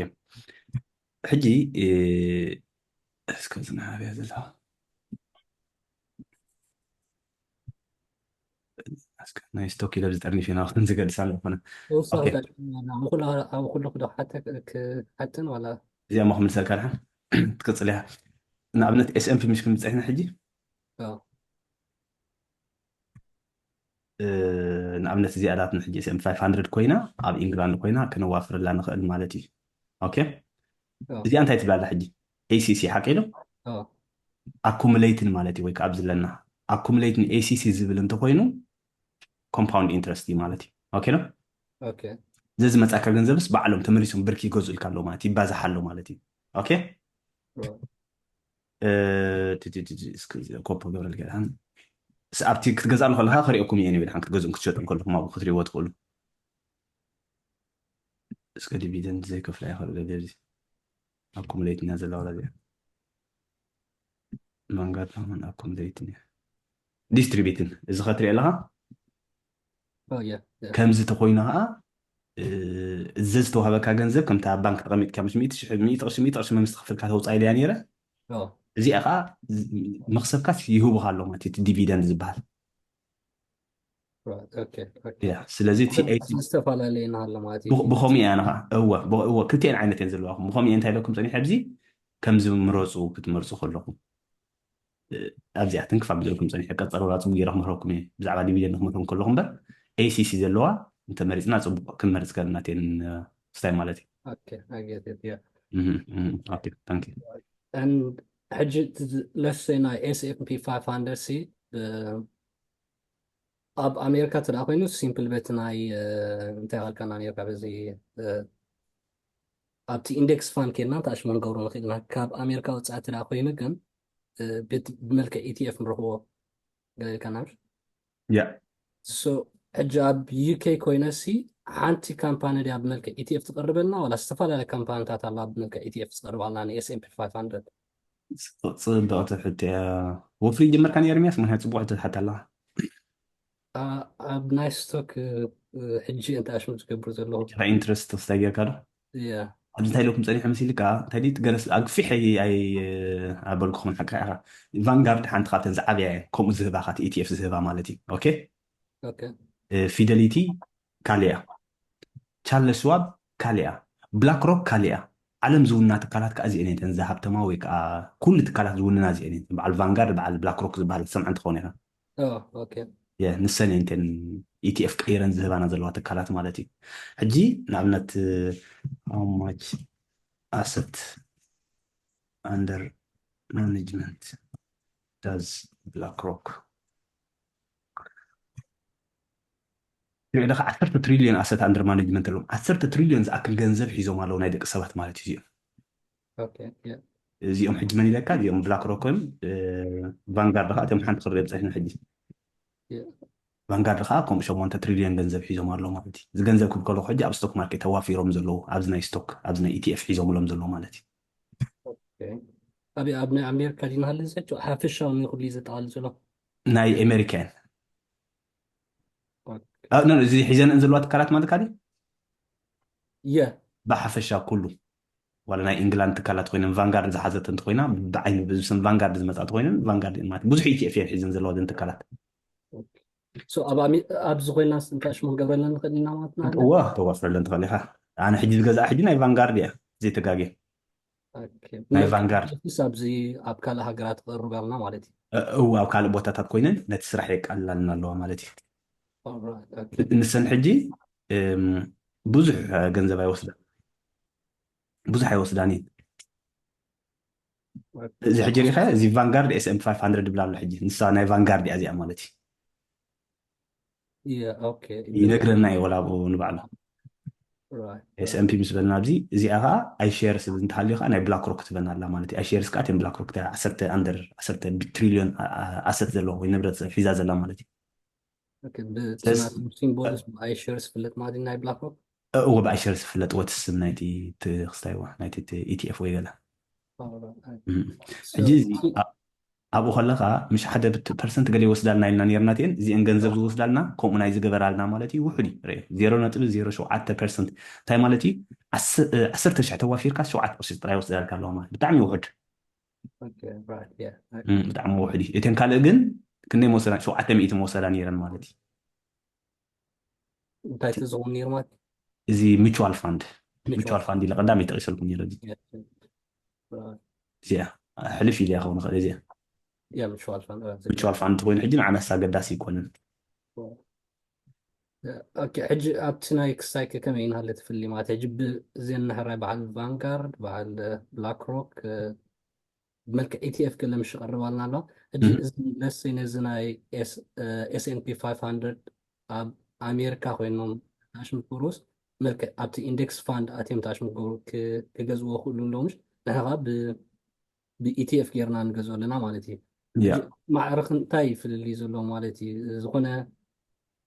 ሕጂ እስከ ዝናሃብያ ዘለዋ ናይ ስቶክ ኢለ ዝጠርኒፍ ኢና ክንዝገድሳ ኣለኮነ። ኣብ ኩሉ ክዶ ሓተን ዋላ እዚኣ ሞ ክምልሰልካ ድሓን ትቅፅል እያ። ንኣብነት ኤስኤምፒ ምሽ ክንብፅሕና ሕጂ ንኣብነት እዚኣ ዳትና ሕጂ ኤስኤምፒ ፋይቭ ሃንድረድ ኮይና ኣብ ኢንግላንድ ኮይና ከነዋፍረላ ንኽእል ማለት እዩ። ኦኬ፣ እዚኣ እንታይ ትብላላ ሕጂ? ኤሲሲ ሓቂ ኢሉ ኣኩሙሌትን ማለት እዩ። ወይ ከዓ ኣብዚ ኣለና ኣኩሙሌትን ኤሲሲ ዝብል እንተኮይኑ ኮምፓውንድ ኢንትረስት እዩ ማለት እዩ። ኦኬ ነው። ዘዚ መፃካ ገንዘብስ ባዕሎም ተመሊሶም ብርኪ ይገዙ ኢልካ ኣሎ ማለት ይባዛሕ ኣሎ ማለት እዩ። ኦኬ፣ ኮፖ ገብረ ልገድሃን ኣብቲ ክትገዝኣሉ ከለካ ክሪኦኩም እየ ንብል ሓን ክትገዝኡን ክትሸጡን ከለኩም ኣብኡ ክትሪእዎ ትኽእሉ። እስከ ዲቪደንድ ዘይከፍላ ይኽእል ገለ ኣብዚ ኣኩሙሌት እና ዘለዋ እዚኣ መንጋት ኣሁን ኣኩሙሌት እያ ዲስትሪቢትን እዚ ከትሪኦ ኣለካ። ከምዚ ተኮይኑ ከዓ እዚ ዝተዋህበካ ገንዘብ ከምታ ኣብ ባንክ ተቐሚጥካ ምስ ሚእቲ ቅርሺ ሚእቲ ቅርሺ መምስ ትኽፍልካ ተውፃእ ኢለያ ነይረ። እዚኣ ከዓ መክሰብካስ ይህቡካ ኣሎ ማለት እቲ ዲቪደንድ ዝበሃል። ስለዚ ዝተፈላለየ ናሃሎ ማለት እዩ። ብኸምኡ እያ ንኻ እወ እወ ክልቲኤን ዓይነት እየን ዘለዋኹም። ብኸምኡ እየ እንታይ ኢለኩም ፀኒሐ ኣብዚ ከምዚ ምረፁ ክትመርፁ ከለኹም ኣብዚኣ ትንክፍ ኣቢለኩም ፀኒሐ ቀፀሮ ራፅቡ ገይረ ክምህረኩም እየ ብዛዕባ ዲቪደንድ ክምህረኩም ከለኹ እምበር ኤሲሲ ዘለዋ እንተመሪፅና ፅቡቅ ክንመርፅ ከለና እየን ስታይ ማለት እዩ። ሕጂ ለሰ ናይ ኤስኤንፒ ፋይቭ ሃንድረድ ሲ ኣብ ኣሜሪካ እንተ ኮይኑ ሲምፕል ቤት ናይ እንታይ ካልካና ነርካ በዚ ኣብቲ ኢንዴክስ ፋን ኬድና ተኣሽሞ ንገብሮ ንኽእልና ካብ ኣሜሪካ ወፃእቲ ዳ ኮይኑ ግን ቤት ብመልክዕ ኢቲኤፍ ንረኽቦ ገለ ኢልካና ምሽ ያ ሕጂ ኣብ ዩኬ ኮይነሲ ሓንቲ ካምፓኒ ድያ ብመልክዕ ኢቲኤፍ ትቐርበልና ዋላ ዝተፈላለያ ካምፓኒታት ኣለዋ ብመልክዕ ኢቲኤፍ ትቐርባልና ን S&P five hundred? ጽብቕቲ ሕቶ እያ። ወፍሪ ጀመርካ ኔር ሚያስ ምክንያት ጽቡቕ ሕቶ ትሓት ኣለኻ። ኣብ ናይ ስቶክ ሕጂ እንታይ ኣሽሙ ዝገብሩ ዘለኹ ኢንትረስት ተስታይ ጌርካ ዶ? ያ ኣብዚ እንታይ ኢለኩም ጸኒሐ መሲልካ እንታይ ድዩ ገለስ ኣግፊሕ ኣይ ኣበልኩኹም ሓቂ ኢኻ። ቫንጋርድ ሓንቲ ካብተን ዝዓብያ እየን ከምኡ ዝህባኻ ኢቲኤፍ ዝህባ ማለት እዩ። ኦኬ ኦኬ ፊደሊቲ ካልእ እያ። ቻርለስ ሽዋብ ካልእ እያ። ብላክ ሮክ ካልእ እያ። ዓለም ዝውንና ትካላት ከዓ እዚአን እየን እተን ዝሃብተማ ወይ ከዓ ኩሉ ትካላት ዝውንና እዚአን እየን። በዓል ቫንጋርድ በዓል ብላክ ሮክ ዝበሃል ትሰምዐ እንትኸውን ኢኻ። ኦ ኦኬ የ ንሰን እየን እተን ኢቲኤፍ ቀይረን ዝህባና ዘለዋ ትካላት ማለት እዩ። ሕጂ ንኣብነት how much asset under management does BlackRock ሪዕደኻ ዓሰርተ ትሪልዮን ኣሰት ኣንደር ማኔጅመንት ኣለዎም። ዓሰርተ ትሪልዮን ዝኣክል ገንዘብ ሒዞም ኣለዉ ናይ ደቂ ሰባት ማለት እዩ። እዚኦም ኦኬ ያ እዚኦም ሕጂ መን ኢለካ እዚኦም ብላክ ሮክን ቫንጋርድ ከዓ እቶም ሓንቲ ክርኦም ፀኒሐ ሕጂ ያ ቫንጋርድ ከዓ ከምኡ ሸሞንተ ትሪልዮን ገንዘብ ሒዞም ኣለዉ ማለት እዩ። እዚ ገንዘብ ክብል ከለኹ ሕጂ ኣብ ስቶክ ማርኬት ተዋፊሮም ዘለዉ ኣብዚ ናይ ስቶክ ኣብዚ ናይ ኢቲኤፍ ሒዞምሎም ዘለዉ ማለት እዩ። ኦኬ ኣብ ኣብ ናይ ኣሜሪካ ዲና ሃለ ዘቸው ሓፈሻዊ ንኩሉ እዩ ዘጠቓልል ዘሎ ናይ ኣሜሪካን ኦኬ አ፣ ኖ፣ እዚ ሒዘን ዘለዋ ትካላት ማለት ካዲ የ ብሓፈሻ ኩሉ ዋላ ናይ ኢንግላንድ ትካላት ኮይነን ቫንጋርድ ዝሓዘት እንተኮይና ብዓይኒ ብስም ቫንጋርድ ዝመፃ ተኮይነን ቫንጋርድ እየን ማለት ብዙሕ ኢቲኤፍ እየን ሒዘን ዘለዋ ዘን ትካላት ሶ ኣብ ኣሜ- ኣብዚ ኮይና እንታይ ሽሙ ክንገብረለን ንኽእል ኢና ማለት ና እዋ ተዋፍረለን ትኽእል ኢኻ። ኣነ ሕጂ ዝገዛእ ሕጂ ናይ ቫንጋርድ እያ ዘይተጋግየ ናይ ቫንጋርድ ስ ኣብዚ ኣብ ካልእ ሃገራት ክቐርብ ኣለና ማለት እዩ እ- እው ኣብ ካልእ ቦታታት ኮይነን ነቲ ስራሕ የቃልላልና ኣለዋ ማለት እዩ። Alright, okay. ንሰን ሕጂ እም፣ ብዙሕ ገንዘብ ኣይወስዳ ብዙሕ ኣይወስዳን እየን። እዚ ሕጂ ሪኢኻ እዚ ቫንጋርድ S&P five hundred ይብላ ኣሎ ሕጂ ንሳ ናይ ቫንጋርድ እያ እዚኣ ማለት እዩ። Yeah, okay. ይነግረና እዩ ወላ ኣብኡ ንባዕሉ Right. S&P ምስ በልና ኣብዚ እዚኣ ከዓ ኣይሸርስ ዝብል እንተሃልዩ ከዓ ናይ ብላክ ሮክ ትበና ኣላ ማለት እዩ። ኣይሸርስ ከዓ እተን ብላክ ሮክ ዓሰርተ ኣንደር ዓሰርተ ትሪልዮን ኣሰት ዘለዎ ወይ ንብረት ሒዛ ዘላ ማለት እዩ። Okay. ስለዚ- ብናቶም ሲምቦልስ ብኣይሸርስ ዝፍለጥ ማለት እዩ ናይ ብላክ ሮክ እዎ ብኣይሸርስ ዝፍለጥ ወቲ ስም ናይቲ ክስታይዋ ናይቲ ኢቲኤፍ ወይ ገለ Alright. ሕጂ እዚ ኣ- ኣብኡ ከለካ ምሽ ሓደ ፐርሰንት ገለ ይወስዳልና ኢልና ነርና እቲአን እዚአን ገንዘብ ዝወስዳልና ከምኡ ናይ ዝገበራልና ማለት እዩ ውሑድ እዩ ርእ ዜሮ ነጥቢ ዜሮ ሸውዓተ ፐርሰንት እንታይ ማለት እዩ ዓስ- እ፣ ዓሰርተ ሽሕ ተዋፊርካ ሸውዓተ ፐርሰንት ጥራይ ይወስዳልካ ኣለዋ ማለት ብጣዕሚ ውሑድ Okay, right, yeah. እም፣ ብጣዕሚ ውሑድ እዩ እተን ካልእ ግን ክንደይ መወሰዳ ሸውዓተ ሚእቲ መወሰዳ ነይረን ማለት እዩ እንታይ እቲ ዝኸውን ነይሩ ማለት እዚ ሚቹዋል ፋንድ ሚቹዋል ፋንድ ኢለ ቀዳመይ ጠቂሰልኩም ነይረ እዚ Yeah. Right. እዚኣ ሕልፍ ኢለ ክኸውን ይኽእል እዚኣ Yeah, mutual fund. Right. ሚቹዋል ፋንድ ኮይኑ ሕጂ ንዓናስ ኣገዳሲ ኣይኮነን Okay, ሕጂ ኣብቲ ናይ ክስታይከ ከመይ ኢናሃለ ትፍሊ ማለት ሕጂ ብዜን ንሕራይ በዓል ቫንጋርድ በዓል ብላክ ሮክ ብመልክዕ ኢቲኤፍ ገለ ምሽ ቀርባልና ኣለዋ ሕጂ Mhm. እዚ ለሰይ ነዚ ናይ S&P five hundred ኣብ ኣሜሪካ ኮይኖም ታሽም ክገብሩስ መልክዕ ኣብቲ ኢንዴክስ ፋንድ ኣትዮም ታሽም ክገብሩ ክ- ክገዝዎ ክእሉ ኣለዉ ምሽ ንሕኻ ብ ብኢቲኤፍ ጌርና ንገዝኦ ኣለና ማለት እዩ ያ ማዕረክ እንታይ ፍልልይ ዘለዎ ማለት እዩ ዝኾነ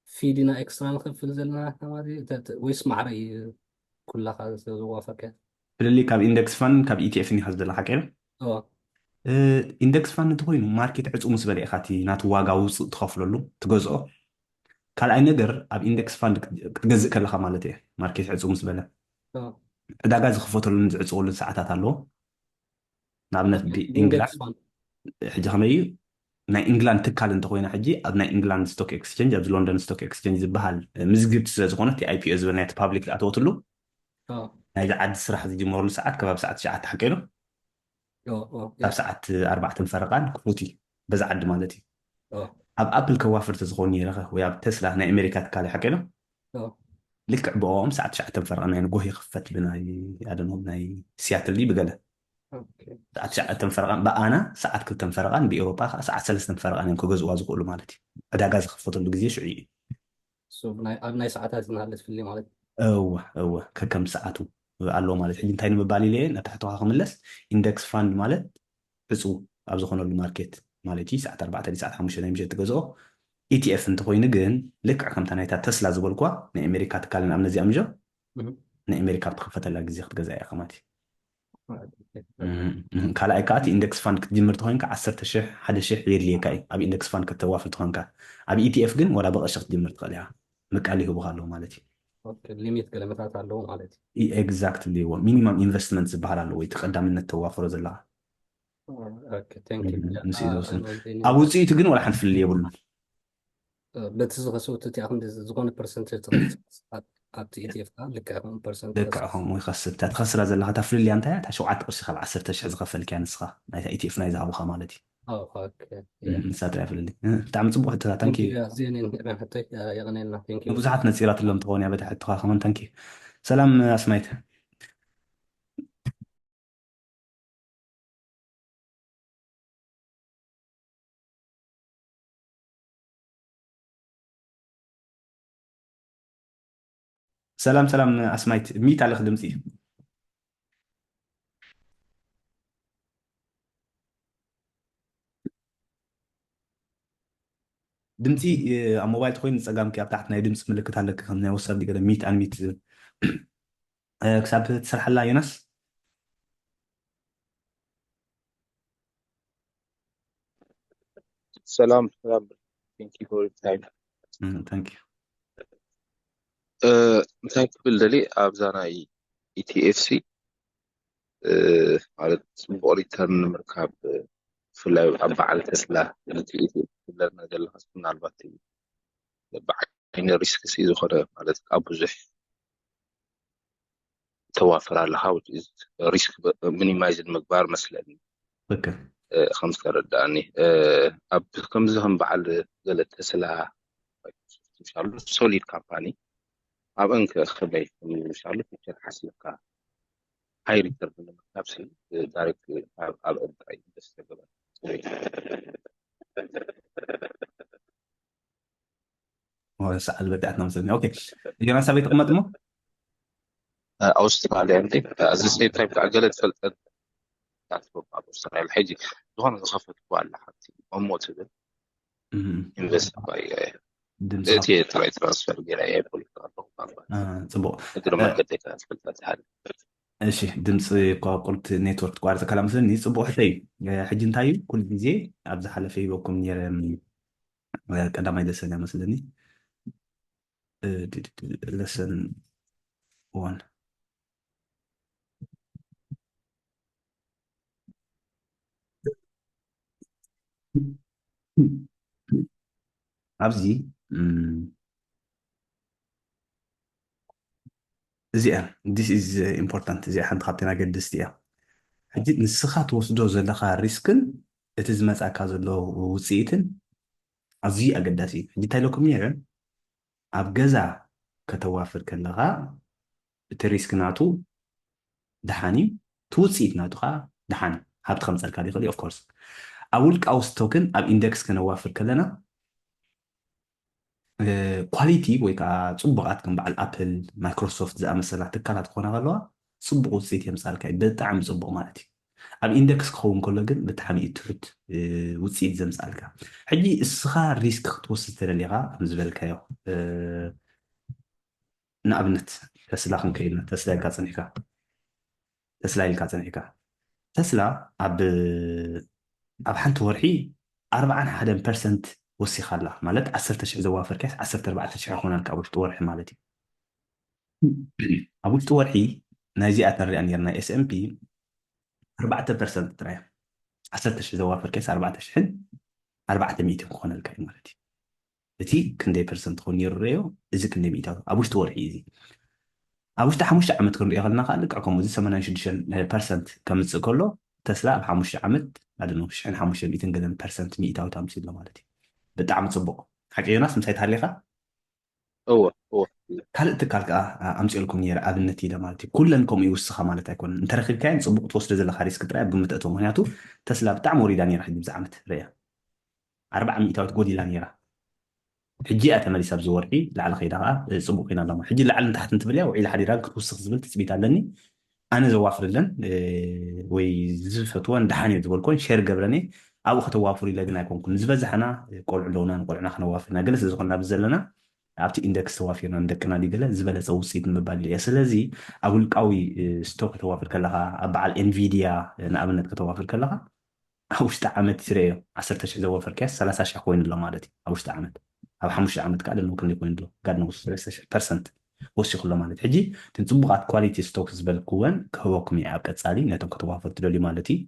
ፊዲና ኤክስትራ ንኸፍል ዘለና ማለት እዩ እተ- እተ- ወይስ ማዕረ እዩ ኩላካ ስለዝዋፈቀ ፍልልይ ካብ ኢንደክስ ፋንድ ካብ ኢቲኤፍ ኒካ ዝደላ ሓቂ ኦ ኢንደክስ ፋንድ እንተኮይኑ ማርኬት ዕፁ ምስ በለ ኢካ እቲ ናቲ ዋጋ ውፅእ ትኸፍለሉ ትገዝኦ ካልኣይ ነገር ኣብ ኢንደክስ ፋንድ ክትገዝእ ከለካ ማለት እየ ማርኬት ዕፁ ምስ በለ ኦ ዕዳጋ ዝኽፈተሉን ዝዕፅወሉን ሰዓታት ኣለዎ ንኣብነት ብኢንግላንድ ኢንደክስ ፋንድ ሕጂ ከመይ እዩ ናይ ኢንግላንድ ትካል እንተኮይና ሕጂ ኣብ ናይ ኢንግላንድ ስቶክ ኤክስቸንጅ ኣብዚ ሎንደን ስቶክ ኤክስቸንጅ ዝበሃል ምዝግብቲ ስለዝኮነ እቲ ኣይፒኦ ዝበልናዮ ፓብሊክ ዝኣተወትሉ ኦ ናይዚ ዓዲ ስራሕ ዝጅመረሉ ሰዓት ከባቢ ሰዓት ትሽዓተ ሓቂ ዶ ኦ ኦ ካብ ሰዓት ኣርባዕተን ፈረቃን ክፉት እዩ በዚ ዓዲ ማለት እዩ ኦ ኣብ ኣፕል ከዋፍር ተዝኸውን ነይረ ወይ ኣብ ተስላ ናይ ኣሜሪካ ትካል ሓቂ ዶ ኦ ልክዕ ብኦም ሰዓት ትሽዓተን ፈረቃን ናይ ንጎህ ይኽፈት ብናይ ኣደኖም ናይ ሲያትል ድዩ ብገለ ኦኬ ሰዓት ትሽዓተን ፈረቃን ብኣና ሰዓት ክልተን ፈረቃን ብኤውሮጳ ከዓ ሰዓት ሰለስተን ፈረቃን እዮም ክገዝእዋ ዝኽእሉ ማለት እዩ ዕዳጋ ዝኽፈተሉ ግዜ ሽዑ እዩ So ናይ ኣብ ናይ ሰዓታት ዝናሃለ ትፍሊ ማለት እወ እወ ከከም ሰዓቱ ኣለዎ ማለት ሕጂ እንታይ ንምባል ኢለ እየ ናብ ታሕትኻ ክምለስ ኢንደክስ ፋንድ ማለት ዕፁ ኣብ ዝኾነሉ ማርኬት ማለት እዩ ሰዓት ኣርባዕተ ሰዓት ሓሙሽተ ናይ ምሸት ትገዝኦ ኢቲኤፍ እንተኮይኑ ግን ልክዕ ከምታ ናይታ ተስላ ዝበልኳ ናይ ኣሜሪካ ትካል ንኣብነት እዚኣ ምጆ ናይ ኣሜሪካ ብትኸፈተላ ግዜ ክትገዛ እያ ከማት ካልኣይ ከኣቲ ኢንደክስ ፋንድ ክትጅምር ተኮይንካ ዓሰርተ ሽሕ ሓደ ሽሕ የድልየካ እዩ ኣብ ኢንደክስ ፋንድ ከተዋፍር ተኮንካ ኣብ ኢቲኤፍ ግን ወላ ብቐሺ ክትጅምር ትኽእል እያ ምቃል ይህቡካ ኣለዉ ማለት እዩ ሊሚት ገለመታት ኣለዎ ማለት እዩ exactly ሚኒማም ኢንቨስትመንት ዝበሃል ኣለዎ ወይ ተቀዳምነት ተዋፍሮ ዘለካ Okay, thank you. ምስኡ ዝወስን ኣብ ውፅኢቱ ግን ወላ ሓንቲ ፍልል የብሉን በቲ ዝኸሰብቲ እቲኣ ክንዲ ዝኾነ ፐርሰንት ኣብቲ ኢቲኤፍ ከዓ ልክዕ ከም ፐርሰንት ልክዕ ከምኡ ይኸስብ እታ ትኸስራ ዘለካ እታ ፍልልያ እንታይ እያ እታ ሸውዓተ ቅርሺ ካብ ዓሰርተ ሽሕ ዝኸፈልክያ ንስኻ ናይታ ኢቲኤፍ ናይ ዝሃቡኻ ማለት እዩ ንሳ ጥራይ ፍልልይ ብጣዕሚ ፅቡቅ ሕቶታት ታንኪ የቀነልና ብዙሓት ነፂራትሎም ትኸውን እያ በታ ሕቶኻ ከመን ታንኪ ሰላም ኣስማይት ሰላም ሰላም ኣስማይት ሚት ኣለክ ድምፂ ድምፂ ኣብ ሞባይል ተኮይኑ ፀጋምኪ ኣብ ታሕቲ ናይ ድምፂ ምልክት ኣለክ ከም ናይ ወሳድ ገለ ሚት ኣንሚት ዝብል ክሳብ ትሰርሓላ ዮናስ ሰላም ሰላም thank you for your time thank you እንታይ ክብል ደሊ ኣብዛ ናይ ኢቲኤፍሲ ማለት ፅቡቅ ሪተርን ንምርካብ ብፍላይ ኣብ በዓል ተስላ ኢቲኤፍ ዝብለና ዘለካ ምናልባት ብዓይኒ ሪስክ ሲ ዝኾነ ማለት ካብ ብዙሕ ተዋፍር ኣለካ ሪስክ ሚኒማይዝ ንምግባር መስለኒ ከም ዝተረዳእኒ ኣብ ከምዚ ከም በዓል ገለ ተስላ ሶሊድ ካምፓኒ ኣብአን ከመይ ሻሉ ፊቸር ሓሲብካ ሃይ ሪተርን ንምርካብ ዳይሬክት ኣብ ጥራይ ኢንቨስት ተገበር ሰዓት በቂዓትና መስለኒ ኦኬ ዮናስ ኣበይ ትቕመጥ እሞ ኣውስትራልያ እንዴ እዚ ሴም ታይም ከዓ ገለ ትፈልጠን ኣብ ኣውስትራልያ ሕጂ ዝኾነ ዝኸፈትኩ ኣላ ሓንቲ መሞ ትብል ኢንቨስት ባየ ድምፂ እቲ ጥራይ ትራንስፈር ገይራ እየ ፖሊካ ኣለኹ ፅቡቅ እግረ መንገድ ከ ትፈልጣ ትሃል እሺ ድምፂ እኳ ቁርት ኔትወርክ ትቋርፀ ከላ መስለኒ ፅቡቅ ሕተይ ሕጂ እንታይ እዩ ኩሉ ግዜ ኣብ ዝሓለፈ ሂበኩም ነረ ቀዳማይ ደሰን መስለኒ lesson one ኣብዚ እዚኣ this is important እዚኣ ሓንቲ ካብተን ኣገደስቲ እያ ሕጂ ንስኻ ትወስዶ ዘለኻ ሪስክን እቲ ዝመፃካ ዘሎ ውፅኢትን ኣዝዩ ኣገዳሲ እዩ ሕጂ እንታይ ኢለኩም ነይረ ኣብ ገዛ ከተዋፍር ከለኻ እቲ ሪስክ ናቱ ደሓን እዩ እቲ ውፅኢት ናቱ ከዓ ደሓን ሃብቲ ከምፀልካ ይኽእል እዩ ኦፍኮርስ ኣብ ውልቃዊ ስቶክን ኣብ ኢንደክስ ከነዋፍር ከለና ኳሊቲ ወይ ከዓ ፅቡቃት ከም በዓል ኣፕል ማይክሮሶፍት ዝኣመሰላ ትካላት ክኾና ከለዋ ፅቡቅ ውፅኢት የምፃልካ እዩ ብጣዕሚ ፅቡቅ ማለት እዩ ኣብ ኢንደክስ ክኸውን ከሎ ግን ብጣዕሚ እዩ ትሑት ውፅኢት ዘምፃልካ ሕጂ እስኻ ሪስክ ክትወስድ ተደሊኻ ከም ዝበልካዮ ንኣብነት ተስላ ክንከይድና ተስላ ኢልካ ፀኒሕካ ተስላ ኢልካ ፀኒሕካ ተስላ ኣብ ኣብ ሓንቲ ወርሒ ኣርባዓን ሓደን ፐርሰንት ወሲኻ ኣላ ማለት ዓሰርተ ሽሕ ዘዋፈርካስ ዓሰርተ ኣርባዕተ ሽሕ ክኾነልካ ኣብ ውሽጢ ወርሒ ማለት እዩ ኣብ ውሽጢ ወርሒ ናይዚኣ ተንሪኣ ነርና ኤስኤምፒ ኣርባዕተ ፐርሰንት ጥራይ ዓሰርተ ሽሕ ዘዋፈርካስ ኣርባዕተ ሽሕን ኣርባዕተ ሚእትን ክኾነልካ እዩ ማለት እዩ እቲ ክንደይ ፐርሰንት ክኾን ይረዮ እዚ ክንደይ ሚእታዊ ኣብ ውሽጢ ወርሒ እዚ ኣብ ውሽጢ ሓሙሽተ ዓመት ክንሪኦ ከለና ከዓ ልክዕ ከምኡ እዚ ሰማንያን ሽዱሽተ ፐርሰንት ከምፅእ ከሎ ተስላ ኣብ ሓሙሽተ ዓመት ኣደነ ሽሕን ሓሙሽተ ሚእትን ገለን ፐርሰንት ሚእታዊ ታምፅእ ኣሎ ማለት እዩ ብጣዕሚ ፅቡቅ ሓቂ ዮናስ ምሳይ ተሃሊካ እወ እወ ካልእ ትካል ከዓ ኣምፅኦልኩም ነይረ ኣብነት ኢለ ማለት እዩ ኩለን ከምኡ ይውስኻ ማለት ኣይኮነን እንተረኪብካየን ፅቡቅ ትወስዶ ዘለካ ሪስክ ጥራይ ኣብ ግምት እተው ምክንያቱ ተስላ ብጣዕሚ ወሪዳ ነይራ ሕጂ ብዛ ዓመት ርያ ኣርባዓ ሚእታዊት ጎዲላ ነይራ ሕጂ እያ ተመሊሳ ኣብዚ ወርሒ ላዕሊ ከይዳ ከዓ ፅቡቅ ኮይና ኣለማ ሕጂ ላዕሊ ንታሕቲ እንትብል እያ ውዒላ ሓዲራ ክትውስኽ ዝብል ትፅቢት ኣለኒ ኣነ ዘዋፍርለን ወይ ዝፈትወን ደሓን እየ ዝበልኮን ሸር ገብረን ኣብኡ ከተዋፍሩ ኢለ ግን ኣይኮንኩን። ዝበዝሐና ቆልዑ ኣለውና፣ ንቆልዑና ከነዋፍር ኢና። ገለ ስለ ዝኾንና ኣብዚ ዘለና ኣብቲ ኢንደክስ ተዋፊርና ንደቅና ድዩ ገለ ዝበለጸ ውጽኢት ንምባል እየ። ስለዚ ኣብ ውልቃዊ ስቶክ ከተዋፍር ከለኻ፣ ኣብ በዓል ኤንቪድያ ንኣብነት ከተዋፍር ከለኻ፣ ኣብ ውሽጢ ዓመት ትርእዮ ዓሰርተ ሽሕ ዘወፈርካዮ ሰላሳ ሽሕ ኮይኑ ኣሎ ማለት እዩ። ኣብ ውሽጢ ዓመት፣ ኣብ ሓሙሽተ ዓመት ከዓ ደሎ ክንደይ ኮይኑ ኣሎ? ጋድ ኖውስ፣ ሰለስተ ሽሕ ፐርሰንት ወሲኹ ኣሎ ማለት። ሕጂ እተን ጽቡቓት ኳሊቲ ስቶክ ዝበልክወን ክህበኩም እየ ኣብ ቀጻሊ፣ ነቶም ከተዋፍር ትደልዩ ማለት እዩ።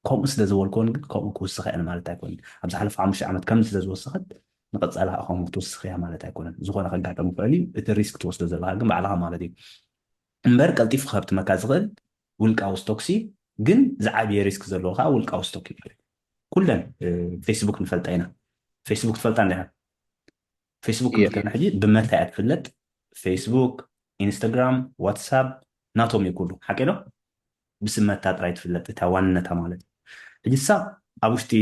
ከምኡ ስለ ዝበልክዎን ግን ከምኡ ክውስኽ እየን ማለት ኣይኮነን። ኣብ ዝሓለፈ ሓሙሽተ ዓመት ከምዚ ስለ ዝወሰኸት ንቐጻሊ ከዓ ከምኡ ክትውስኽ እያ ማለት ኣይኮነን። ዝኾነ ከጋጠም ይኽእል እዩ። እቲ ሪስክ ትወስዶ ዘለኻ ግን ባዕልኻ ማለት እዩ። እምበር ቀልጢፉ ከብትመካ ዝኽእል ውልቃዊ ስቶክሲ፣ ግን ዝዓብየ ሪስክ ዘለዎ ከዓ ውልቃዊ ስቶክ ይበሃል። ኩለን እ፣ ፌስቡክ ንፈልጣ ኢና። ፌስቡክ ትፈልጣ እንዲኻ? ፌስቡክ እየ። ክንብል ከለና ሕጂ ብመታ እያ ትፍለጥ። ፌስቡክ፣ ኢንስታግራም፣ ዋትሳፕ ናቶም እዩ ኩሉ። ሓቂ ዶ? ብስም መታ ጥራይ ትፍለጥ እታ ዋንነታ ማለት እዩ። ሕጂ እሳ ኣብ ውሽጢ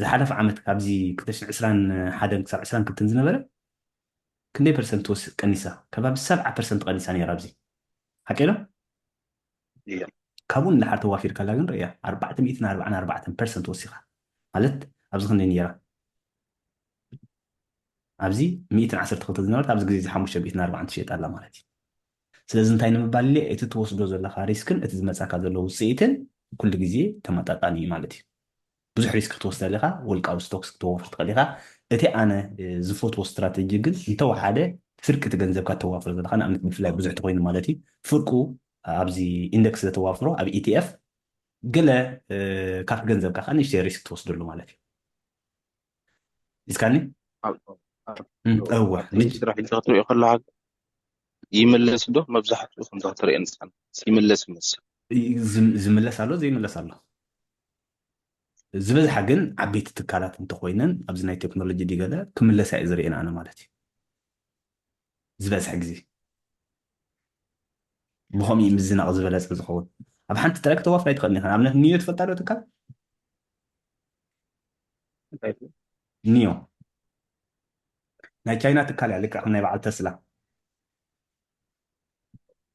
ዝሓለፈ ዓመት ካብዚ ክልተ ሽሕን ዕስራን ሓደን ክሳብ ዕስራን ክልተን ዝነበረ ክንደይ ፐርሰንት ትወስ-፣ ቀኒሳ? ከባቢ ሰብዓ ፐርሰንት ቀኒሳ ነይራ ኣብዚ። ሓቂ ዶ? እያ። ካብኡ ንላዕሊ ተዋፊርካላ ግን ርእያ፣ ኣርባዕተ ሚእትን ኣርባዓን ኣርባዕተን ፐርሰንት ወሲኻ። ማለት ኣብዚ ክንደይ ነይራ? ኣብዚ ሚእትን ዓሰርተ ክልተ ዝነበረት ኣብዚ ግዜ እዚ ሓሙሽተ ሚእትን ኣርባዓን ትሽየጥ ኣላ ማለት እዩ። ስለዚ እንታይ ንምባል ኢለ፣ እቲ ትወስዶ ዘለኻ ሪስክን እቲ ዝመጻካ ዘሎ ውጽኢትን ኩሉ ግዜ ተመጣጣኒ እዩ ማለት እዩ። ብዙሕ ሪስክ ክትወስድ ኣለኻ፣ ውልቃዊ ስቶክስ ክትወፍር ትኽእል ኢኻ። እቲ ኣነ እ፣ ዝፈትዎ ስትራተጂ ግን እንተወሓደ ፍርቂ እቲ ገንዘብካ ተዋፍር ዘለኻ፣ ንኣብነት ብፍላይ ብዙሕ ተኮይኑ ማለት እዩ፣ ፍርቁ ኣብዚ ኢንደክስ ስለተዋፍሮ ኣብ ኢቲኤፍ ገለ እ፣ ካብቲ ገንዘብካ ከዓ ንእሽተይ ሪስክ ትወስደሉ ማለት እዩ። እስካኒ ኣብ ኣብ እም፣ እወ ኣብዚ ንጅ- ስራሕ ኢልካ ክትሪኦ ከለካ ይምለስ ዶ? መብዛሕትኡ ከምዛ ክትሪኦ ንስኻን ይምለስ ይመስል። ይ- ዝም- ዝምለስ ኣሎ፣ ዘይምለስ ኣሎ። ዝበዝሓ ግን ዓበይቲ ትካላት እንተኮይነን ኣብዚ ናይ ቴክኖሎጂ ድገለ ክምለሳ እዩ ዝርእየን ኣነ ማለት እዩ። ዝበዝሐ ግዜ ብኸምኡ እዩ ምዝናቕ ዝበለጸ ዝኸውን። ኣብ ሓንቲ ጥራይ ከተዋፍራ ኣይትኽእልን ኢኻ። ንኣብነት ኒዮ ትፈልጣ ዶ ትካል? እንታይ ትብል? ኒዮ ናይ ቻይና ትካል እያ፣ ልክዕ ከም ናይ በዓል ተስላ።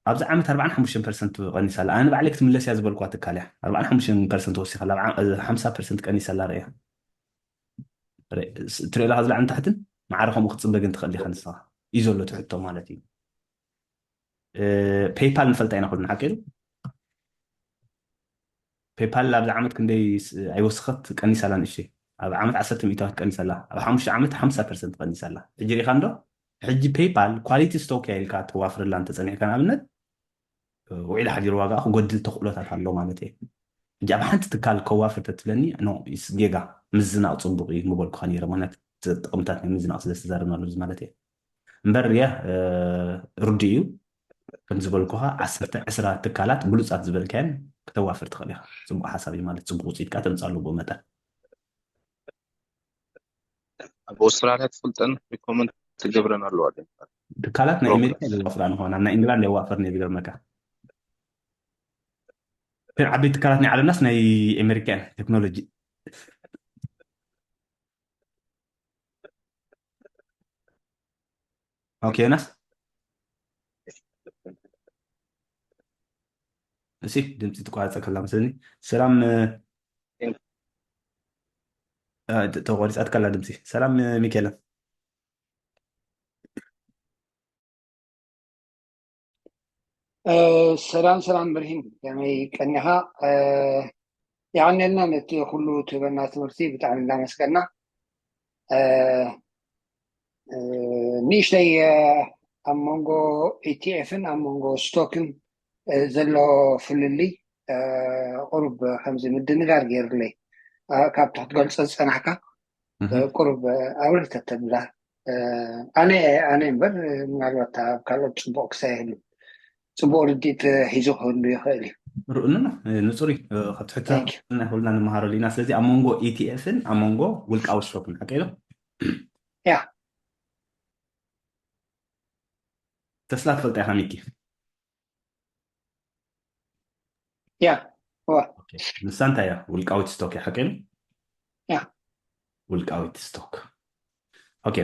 ኣብዚ ዓመት ኣርባዓን ሓሙሽተን ፐርሰንት ቀኒሳ ኣላ። ኣነ ባዕለይ ክትምለስ እያ ዝበልኳ ትካል እያ። ኣርባዓን ሓሙሽተን ፐርሰንት ወሲኻ ኣላ። ኣብ ዓ-፣ ሓምሳ ፐርሰንት ቀኒሳ ኣላ ርእያ። ረ-፣ ስ-፣ ትሪኦ ኣለኻ ዝላዕልን ታሕትን? ማዕረ ከምኡ ክትጽበ ግን ትኽእል ኢኻ ንስኻ። እዩ ዘሎ እቲ ሕቶ ማለት እዩ። እ፣ ፔይፓል ንፈልጣ ኢና ኩልና፣ ሓቂ ዶ? ፔይፓል ኣብዚ ዓመት ክንደይ ስ-፣ ኣይወሰኸት፣ ቀኒሳ ኣላ ንእሽተይ። ኣብ ዓመት ዓሰርተ ሚእታዊት ቀኒሳ ኣላ። ኣብ ሓሙሽተ ዓመት ሓምሳ ፐርሰንት ቀኒሳ ኣላ። ሕጂ ርኢኻ እንዶ? ሕጂ ፔይፓል ኳሊቲ ስቶክ እያ ኢልካ ተዋፍረላ እንተጸኒሕካ ንኣብነት፣ እ፣ ውዒሉ ሓዲሩ ዋጋ ክጎድል ተኽእሎታት ኣሎ ማለት እየ። ሕጂ ኣብ ሓንቲ ትካል ከዋፍር ተትብለኒ፣ ኖ፣ ኢስ ጌጋ፣ ምዝናቕ ጽቡቕ እዩ ምበልኩኻ ነይረ። ምኽንያቱ ጥቕምታት ናይ ምዝናቕ ስለ ዝተዛረብናሉ ማለት እየ። እምበር የ፣ እ፣ ርዱእ እዩ። ከም ዝበልኩኻ ዓሰርተ ዕስራ ትካላት ብሉጻት ዝበልካየን ከተዋፍር ትኽእል ኢኻ። ጽቡቕ ሓሳብ እዩ ማለት፣ ጽቡቕ ውጽኢት ከኣ ተምጽኣሉ ብኡ መጠን። ኣብ ኣውስትራልያ ትፈልጠን ሪኮመንድ ትገብረን ኣለዋ ዶ? ትካላት ናይ ፕሮግራም። ኣሜሪካ የዋፍራ ንኾና፣ ናይ ኢንግላንድ የዋፈርን እየ ዝገርመካ። እተን ዓበይቲ ትካላት ናይ ዓለምናስ ናይ ኣሜሪካ እየን፣ ቴክኖሎጂ። ኦኬ፣ ዮናስ። እሺ፣ ድምፂ ትቋረፀ ከላ መስለኒ። ሰላም፣ እ፣ እ፣ ተ-፣ ተቋሪፃት ከላ ድምፂ። ሰላም፣ እ፣ ሚካኤል። እ፣ ሰላም ሰላም ብርሂን፣ ከመይ ቀኒኻ? እ፣ የቐንየልና ነቲ ኩሉ ትህበና ትምህርቲ ብጣዕሚ እናመስገና። እ፣ እ፣ ንእሽተይ፣ እ፣ ኣብ መንጎ ኢቲኤፍን ኣብ መንጎ ስቶክን፣ እ፣ ዘሎ ፍልልይ፣ እ፣ ቁሩብ ከምዚ ምድንጋር ገይሩለይ። እ፣ ካብቲ ክትገልጾ ዝጸናሕካ፣ እ፣ እህ። ቁሩብ፣ እ፣ ኣብርህ ተተብላ። እ፣ ኣነ፣ ኣነ እምበር፣ ምናልባት ኣብ ካልኦት ጽቡቕ ክሳይ ይህሉ። ጽቡቕ ርድኢት ሒዙ ክህሉ ይኽእል እዩ። ርኡንና፣ እ፣ ንጹር እዩ። እ፣ ካብ ትሕትታ Thank you። ኩልና፣ ኩልና ንመሃረሉ ኢና። ስለዚ ኣብ መንጎ ኢቲኤፍን ኣብ መንጎ ውልቃዊ ስቶክን፣ ሓቀይ ዶ? ያ። ተስላ ትፈልጣ ኢኻ ሚኪ? ያ፣ እዋ። ኦኬ። ንሳ እንታይ እያ? ውልቃዊት ስቶክ እያ፣ ሓቀይ ዶ? ያ። ውልቃዊት ስቶክ። ኦኬ።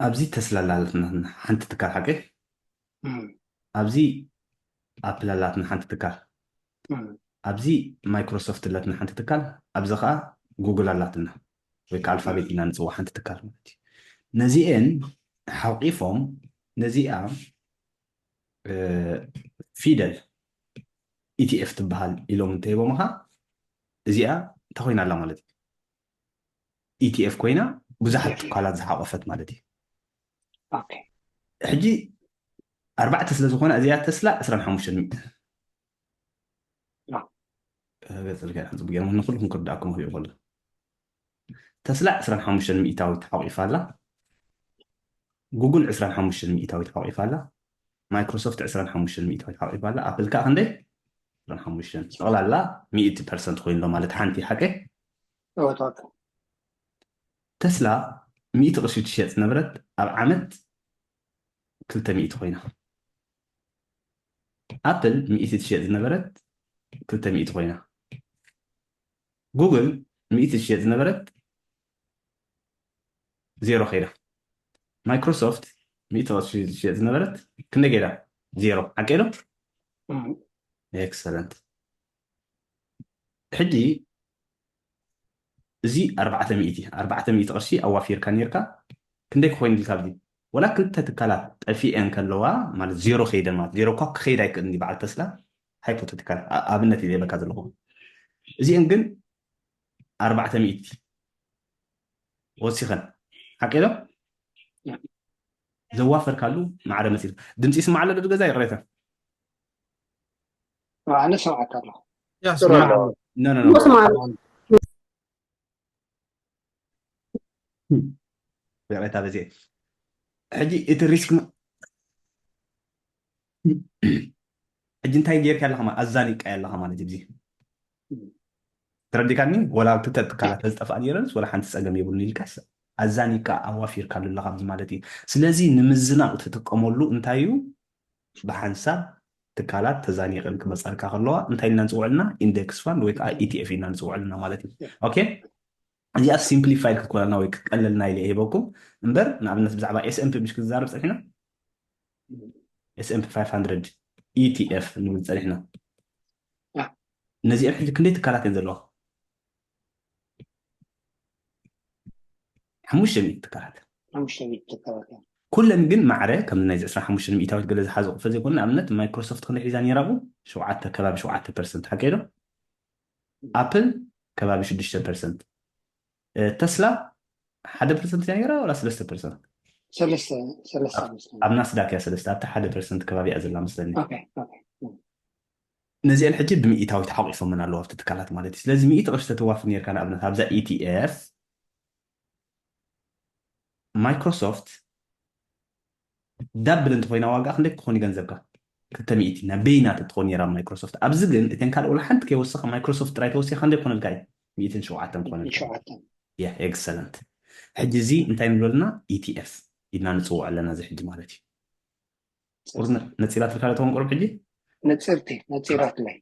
ኣብዚ ተስላ ኣላትና ሓንቲ ትካል ሓቂ። እም። ኣብዚ ኣፕል ኣላትና ሓንቲ ትካል፣ ኣብዚ ማይክሮሶፍት ኣለትና ሓንቲ ትካል፣ ኣብዚ ከዓ ጉግል ኣላትና ወይ ከዓ ኣልፋቤት ኢና ንፅዋ ሓንቲ ትካል ማለት እዩ። ነዚአን ሓቂፎም ነዚኣ ፊደል ኢቲኤፍ ትበሃል ኢሎም እንተሂቦምኻ እዚኣ እንታይ ኮይና ኣላ ማለት እዩ። ኢቲኤፍ ኮይና ብዙሓት ትካላት ዝሓቆፈት ማለት እዩ። ሕጂ ኣርባዕተ ስለ ዝኾነ እዚኣ ተስላ ዕስራን ሓሙሽተን ሚእቲ ገጽ ልክዕ ሕዚ ብገርም ንኩልኩም ክርዳእኩም ክሪኦ ከሎ ተስላ ዕስራን ሓሙሽተን ሚእታዊት ሓቂፋ ኣላ። ጉግል ዕስራን ሓሙሽተን ሚእታዊት ሓቂፋ ኣላ። ማይክሮሶፍት ዕስራን ሓሙሽተን ሚእታዊት ሓቂፋ ኣላ። ኣፕል ከዓ ክንደይ? ዕስራን ሓሙሽተን። ጠቕላላ ሚእቲ ፐርሰንት ኮይኑሎ ማለት ሓንቲ ሓቂ። ተስላ ሚእቲ ቅርሺ ትሸጥ ዝነበረት ኣብ ዓመት ክልተ ሚእቲ ኮይና። ኣፕል ሚእቲ ትሸጥ ዝነበረት ክልተ ሚእቲ ኮይና። ጉግል ሚእቲ ትሸጥ ዝነበረት ዜሮ ከይዳ። ማይክሮሶፍት ሚእቲ ቅርሺ ትሸጥ ዝነበረት ክንደይ ከይዳ? ዜሮ። ሓቂ ዶ? ኤክሰለንት። ሕጂ እዚ ኣርባዕተ ሚእቲ ኣርባዕተ ሚእቲ ቅርሺ ኣዋፊርካ ነርካ ክንደይ ክኮይን ኢልካ ኣብዚ ወላ ክልተ ትካላት ጠፊኤን ከለዋ ማለት ዜሮ ከይደን ማለት ዜሮ እኳ ክኸይድ ኣይክእልን እዩ በዓል ተስላ ሃይፖቴቲካል ኣብነት እዩ ዜበካ ዘለኹ እዚአን ግን ኣርባዕተ ሚእቲ ወሲኸን ሓቂ ዶ ዘዋፈርካሉ ማዕረ መፂሉ ድምፂ ይስማዕ ኣሎ ዶ ገዛ ይቕሬታ ኣነ ሰማዕካ ኣለኹ no no no ይቕሬታ በዚ ሕጂ እቲ ሪስክ ሕጂ እንታይ ጌርካ ኣለኻ ማለት ኣዛኒቃ ኣለኻ ማለት እዩ ተረዲካኒ ወላ ክልተ ትካላት ተዝጠፍኣ ነይረንስ ወላ ሓንቲ ፀገም የብሉን ኢልካስ ኣዛኒቃ ኣዋፊርካሉ ኣለኻ ኣብዚ ማለት እዩ ስለዚ ንምዝናቕ ትጥቀመሉ እንታይ እዩ ብሓንሳብ ትካላት ተዛኒቐን ክመፃልካ ከለዋ እንታይ ኢልና ንፅውዕልና ኢንደክስ ፋንድ ወይ ከዓ ኢቲኤፍ ኢልና ንፅውዕልና ማለት እዩ ኦኬ እዚኣ ሲምፕሊፋይድ ክትኮነልና ወይ ክትቀለልና ኢለ ሂበኩም እምበር ንኣብነት ብዛዕባ ኤስኤምፒ ምሽ ክዛረብ ፀኒሕና ኤስኤምፒ ፋይቭ ሃንድረድ ኢቲኤፍ ንብል ፀኒሕና ነዚአን ሕጂ ክንደይ ትካላት እየን ዘለዋ ሓሙሽተ ሚእቲ ትካላት ኩለን ግን ማዕረ ከም ናይ ዕስራን ሓሙሽተን ሚእታዊት ገለ ዝሓዘ ቁፈ ዘይኮነ ንኣብነት ማይክሮሶፍት ክንደይ ሒዛ ነይራ ሸውዓተ ከባቢ ሸውዓተ ፐርሰንት ሓቂ ዶ ኣፕል ከባቢ ሽዱሽተ ፐርሰንት ተስላ ሓደ ፐርሰንት እያ ነይራ ወላ ሰለስተ ፐርሰንት ኣብ ናስዳክ እያ ሰለስተ ኣብቲ ሓደ ፐርሰንት ከባቢ እያ ዘላ መስለኒ ነዚአን ሕጂ ብምኢታዊ ተሓቂፎምን ኣለዉ ኣብቲ ትካላት ማለት እዩ ስለዚ ሚእቲ ቅርሺ ተተዋፍር ነርካ ንኣብነት ኣብዛ ኢቲኤፍ ማይክሮሶፍት ዳብል እንተኮይና ዋጋ ክንደይ ክኾን ገንዘብካ ክልተ ሚእቲ ናይ በይና ተትኾን ነራ ማይክሮሶፍት ኣብዚ ግን እተን ካልእ ወላ ሓንቲ ከይወሰኻ ማይክሮሶፍት ጥራይ ተወሲኻ ክንደይ ኮነልካ እዩ ሚእትን ሸውዓተን ኮነልካ ያ ኤክሰለንት ሕጂ እዚ እንታይ ንብለልና ኢቲኤፍ ኢድና ንፅውዖ ኣለና እዚ ሕጂ ማለት እዩ ቁርዝ ነፂራ ትልካ ዶ ተኾን ቁሩብ ሕጂ ነፅርቲ ነፂራትለይ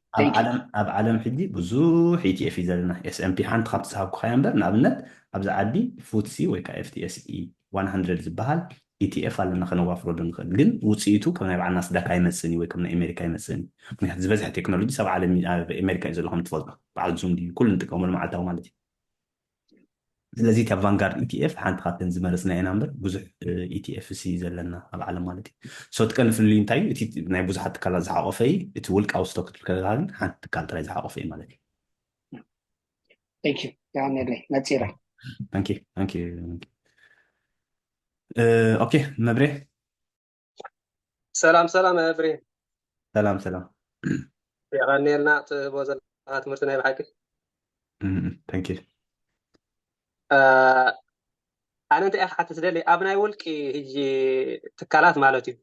ኣብ ዓለም ሕጂ ብዙሕ ኢቲኤፍ እዩ ዘለና ኤስኤምፒ ሓንቲ ካብቲ ዝሃብኩኻያ እምበር ንኣብነት ኣብዚ ዓዲ ፉትሲ ወይ ከዓ ኤፍቲኤስኢ ዋን ሃንድረድ ዝበሃል ኢቲኤፍ ኣለና ከነዋፍረሉ ንኽእል ግን ውፅኢቱ ከም ናይ በዓል ናስዳክ ኣይመፅእን እዩ ወይ ከም ናይ ኣሜሪካ ኣይመፅእን እዩ ምክንያቱ ዝበዝሐ ቴክኖሎጂ ሰብ ዓለም ኣብ ኣሜሪካ እዩ ዘሎ ከም ትፈልጦ በዓል ዙም ድዩ ኩሉ ንጥቀመሉ መዓልታዊ ማለት እዩ ስለዚ እታ ቫንጋርድ ኢቲኤፍ ሓንቲ ካብተን ዝመረፅና ኢና እምበር ብዙሕ ኢቲኤፍ ሲ ዘለና ኣብ ዓለም ማለት እዩ so እቲ ቀንዲ ፍልልዩ እንታይ እዩ እቲ ናይ ብዙሓት ትካላት ዝሓቆፈ እዩ እቲ ውልቃዊ ስቶክ ትብል ከለካ ግን ሓንቲ ትካል ጥራይ ዝሓቆፈ እዩ ማለት እዩ Thank you. ያኔለይ ነፂረ Thank you. Thank you. ኦኬ መብሬ ሰላም ሰላም መብሬ ሰላም ሰላም የቐንየልና ትህቦ ዘለካ ትምህርቲ ናይ ብሓቂ Thank you. ኣነ እንታይ ክሓትት ደሊ ኣብ ናይ ውልቂ ህጂ ትካላት ማለት እዩ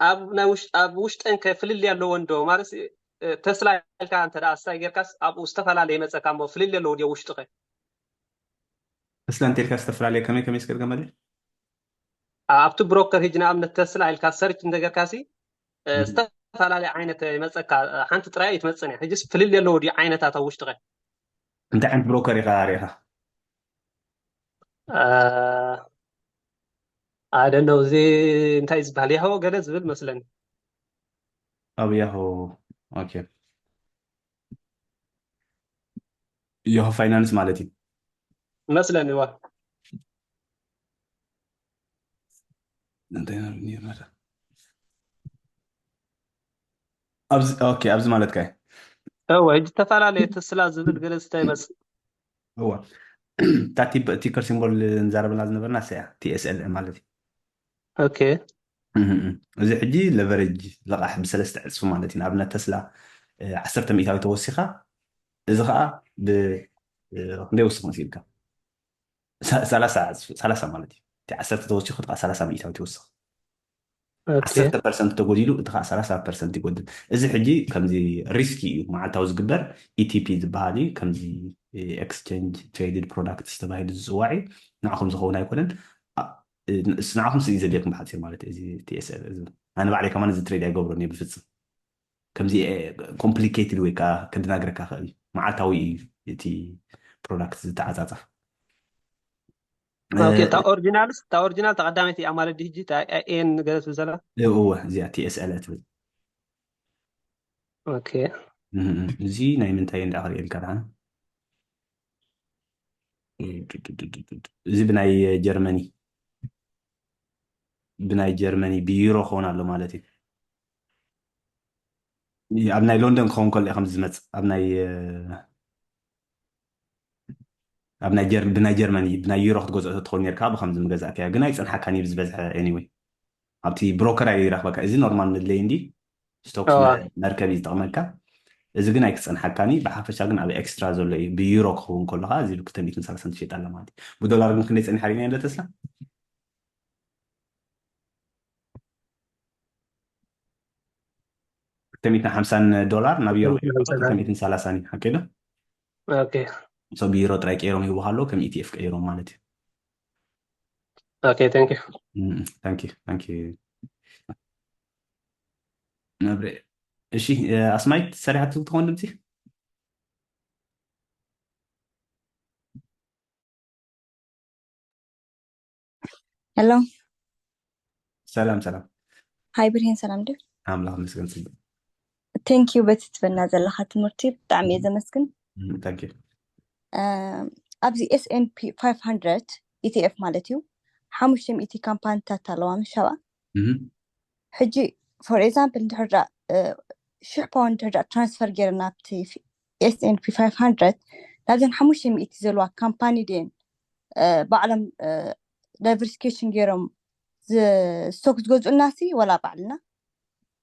ኣብ ናይ ውሽጥ ኣብ ውሽጠን ከ ፍልልይ ኣለዎ እንዶ ማለት ተስላ ኢልካ እንተ ደኣ ስታይ ጌርካስ ኣብኡ ዝተፈላለየ መፀካ እሞ ፍልልይ ኣለዎ ድዮ ውሽጢ ከ ተስላ እንተ ኢልካ ዝተፈላለየ ከመይ ከመይ ስገድገመለ ኣብቲ ብሮከር ህጂ ንኣብነት ተስላ ኢልካ ሰርች እንተገርካ ሲ ዝተፈላለየ ዓይነት ይመፀካ ሓንቲ ጥራይ ኣይትመፅን እያ ሕጅስ ፍልል ኣለዎ ድዩ ዓይነታት ኣብ ውሽጢ ከ እንታይ ዓይነት ብሮከር ኢኻ ሪኢኻ I don't know፣ እዚ እንታይ ዝበሃል፣ ያሆ ገለ ዝብል መስለኒ። ኣብ ያሆ። ኦኬ፣ ያሆ ፋይናንስ ማለት እዩ። መስለኒ ዋ። እንታይ ነርኒ ነረ ኣብዚ። ኦኬ፣ ኣብዚ ማለት ካይ እወ፣ ሕጂ ዝተፈላለየ ተስላ ዝብል ገለ ስታይ መጽ እዋ። ታቲ ቲከር ሲምቦል እንዛረበላ ዝነበርና ሰያ ቲኤስኤል ማለት እዩ። ኦኬ። እህ፣ እህ። እዚ ሕጂ ለቨሬጅ ለቃሕ ብሰለስተ ዕፅፊ ማለት እዩ። ንኣብነት ተስላ እ፣ ዓሰርተ ሚእታዊ ተወሲኻ፣ እዚ ከዓ ብ እ፣ ክንደይ ወስኽ መሲልካ? ሰ- ሰላሳ ዕፅፊ፣ ሰላሳ ማለት እዩ። እቲ ዓሰርተ ተወሲኹ እቲ ከዓ ሰላሳ ሚእታዊ ትወስኽ። ኦኬ። ዓሰርተ ፐርሰንት ተጎዲሉ እቲ ከዓ ሰላሳ ፐርሰንት ይጎድል። እዚ ሕጂ ከምዚ ሪስኪ እዩ፣ መዓልታዊ ዝግበር ኢቲፒ ዝበሃል እዩ። ከምዚ ኤክስቼንጅ ትሬድድ ፕሮዳክትስ ተባሂሉ ዝፅዋዕ እዩ። ንዓኹም ዝኸውን ኣይኮነን። ኣ- እ፣ ንስ ንዓኹም ስለ ዘድልየኩም ብሓፂር ማለት እዩ። እዚ ቲኤስኤል እዚ ኣነ ባዕለይ ከማን እዚ ትሬድ ኣይገብሮን እየ ብፍፅም። ከምዚ ኮምፕሊኬትድ ወይ ከዓ ከደናግረካ ክእል እዩ። መዓልታዊ እዩ እቲ ፕሮዳክት ዝተዓፃፀፍ። ኦኬ። እ፣ እታ ኦሪጂናልስ፣ እታ ኦሪጂናል፣ እታ ቀዳመይቲ እያ ማለት ድዩ? ሕጂ እታ ኤን ገለ ትብል ዘላ። እወ፣ እዚኣ ቲኤስኤል ትብል። ኦኬ። እህ፣ እዚ ናይ ምንታይ እንዳ ክርእየልካ ደሓን? እዚ ብናይ ጀርመኒ፣ ብናይ ጀርመኒ ብዩሮ ክኸውን ኣሎ ማለት እዩ። ኣብ ናይ ሎንደን ክኸውን ከሎ እዩ ከም ዝመጽእ። ኣብ ናይ ኣብ ናይ ጀር ብናይ ጀርመኒ ብናይ ዩሮ ክትገዝኦ ተትኾን ነርካ ብከምዚ ምገዛእካዮ፣ ግን ኣይጸንሓካን እዩ ብዝበዝሐ። ኤኒወይ፣ ኣብቲ ብሮከር ኣይራኽበካ። እዚ ኖርማል መድለይ እንዲ ስቶክ እዋ። መ- መርከብ እዩ ዝጠቕመካ። እዚ ግን ኣይክጸንሓካን እዩ። ብሓፈሻ ግን ኣብ ኤክስትራ ዘሎ እዩ። ብዩሮ ክኸውን ከሎ ከዓ እዚ ብ ክልተ ሚእትን ሰላሳን ትሸይጥ ኣላ ማለት እዩ። ብዶላር ግን ክንደይ ጸኒሓ ርኢና እንደ ተስላ? ክልተ ሚእትን ሓምሳን ዶላር ናብ ዩሮ ክልተ ሚእትን ሓምሳን። ክልተ ሚእትን ሰላሳን እዩ። ሓቂ ዶ? ኦኬ። ሶ ብዩሮ ጥራይ ቀይሮም ይህቡ ከለዉ ከም ኢቲኤፍ ቀይሮም ማለት እዩ። ኦኬ፣ ታንክ ዩ። ታንክ ዩ፣ ታንክ ዩ። መብሬ። እሺ፣ እ፣ ኣስማይት ሰሪሓ ትብል ትኾን ድምፂ? ሄሎ። ሰላም፣ ሰላም። ሃይ ብርሄን፣ ሰላም ድዩ? ኣምላኽ መስገን ጽቡቅ። ቴንክ ዩ በቲ ትበና ዘለካ ትምህርቲ ብጣዕሚ እየ ዘመስግን። ታንክ ዩ። እ፣ ኣብዚ ኤስኤንፒ ፋይቭ ሃንድረድ ኢቲኤፍ ማለት እዩ፣ ሓሙሽተ ሚእቲ ካምፓኒታት ኣለዋ ምሻባ። ሕጂ ፎር ኤግዛምፕል እንድሕር ደኣ፣ እ፣ ሽሕ ፓውንድ እንድሕር ደኣ ትራንስፈር ገይረ ናብቲ ኤስኤንፒ ፋይቭ ሃንድረድ፣ ናብዘን ሓሙሽተ ሚእቲ ዘለዋ ካምፓኒ ድየን፣ እ፣ ባዕሎም፣ እ፣ ዳይቨርሲፊኬሽን ገይሮም ዝ-፣ ስቶክ ዝገዝኡልናሲ ወላ ባዕልና?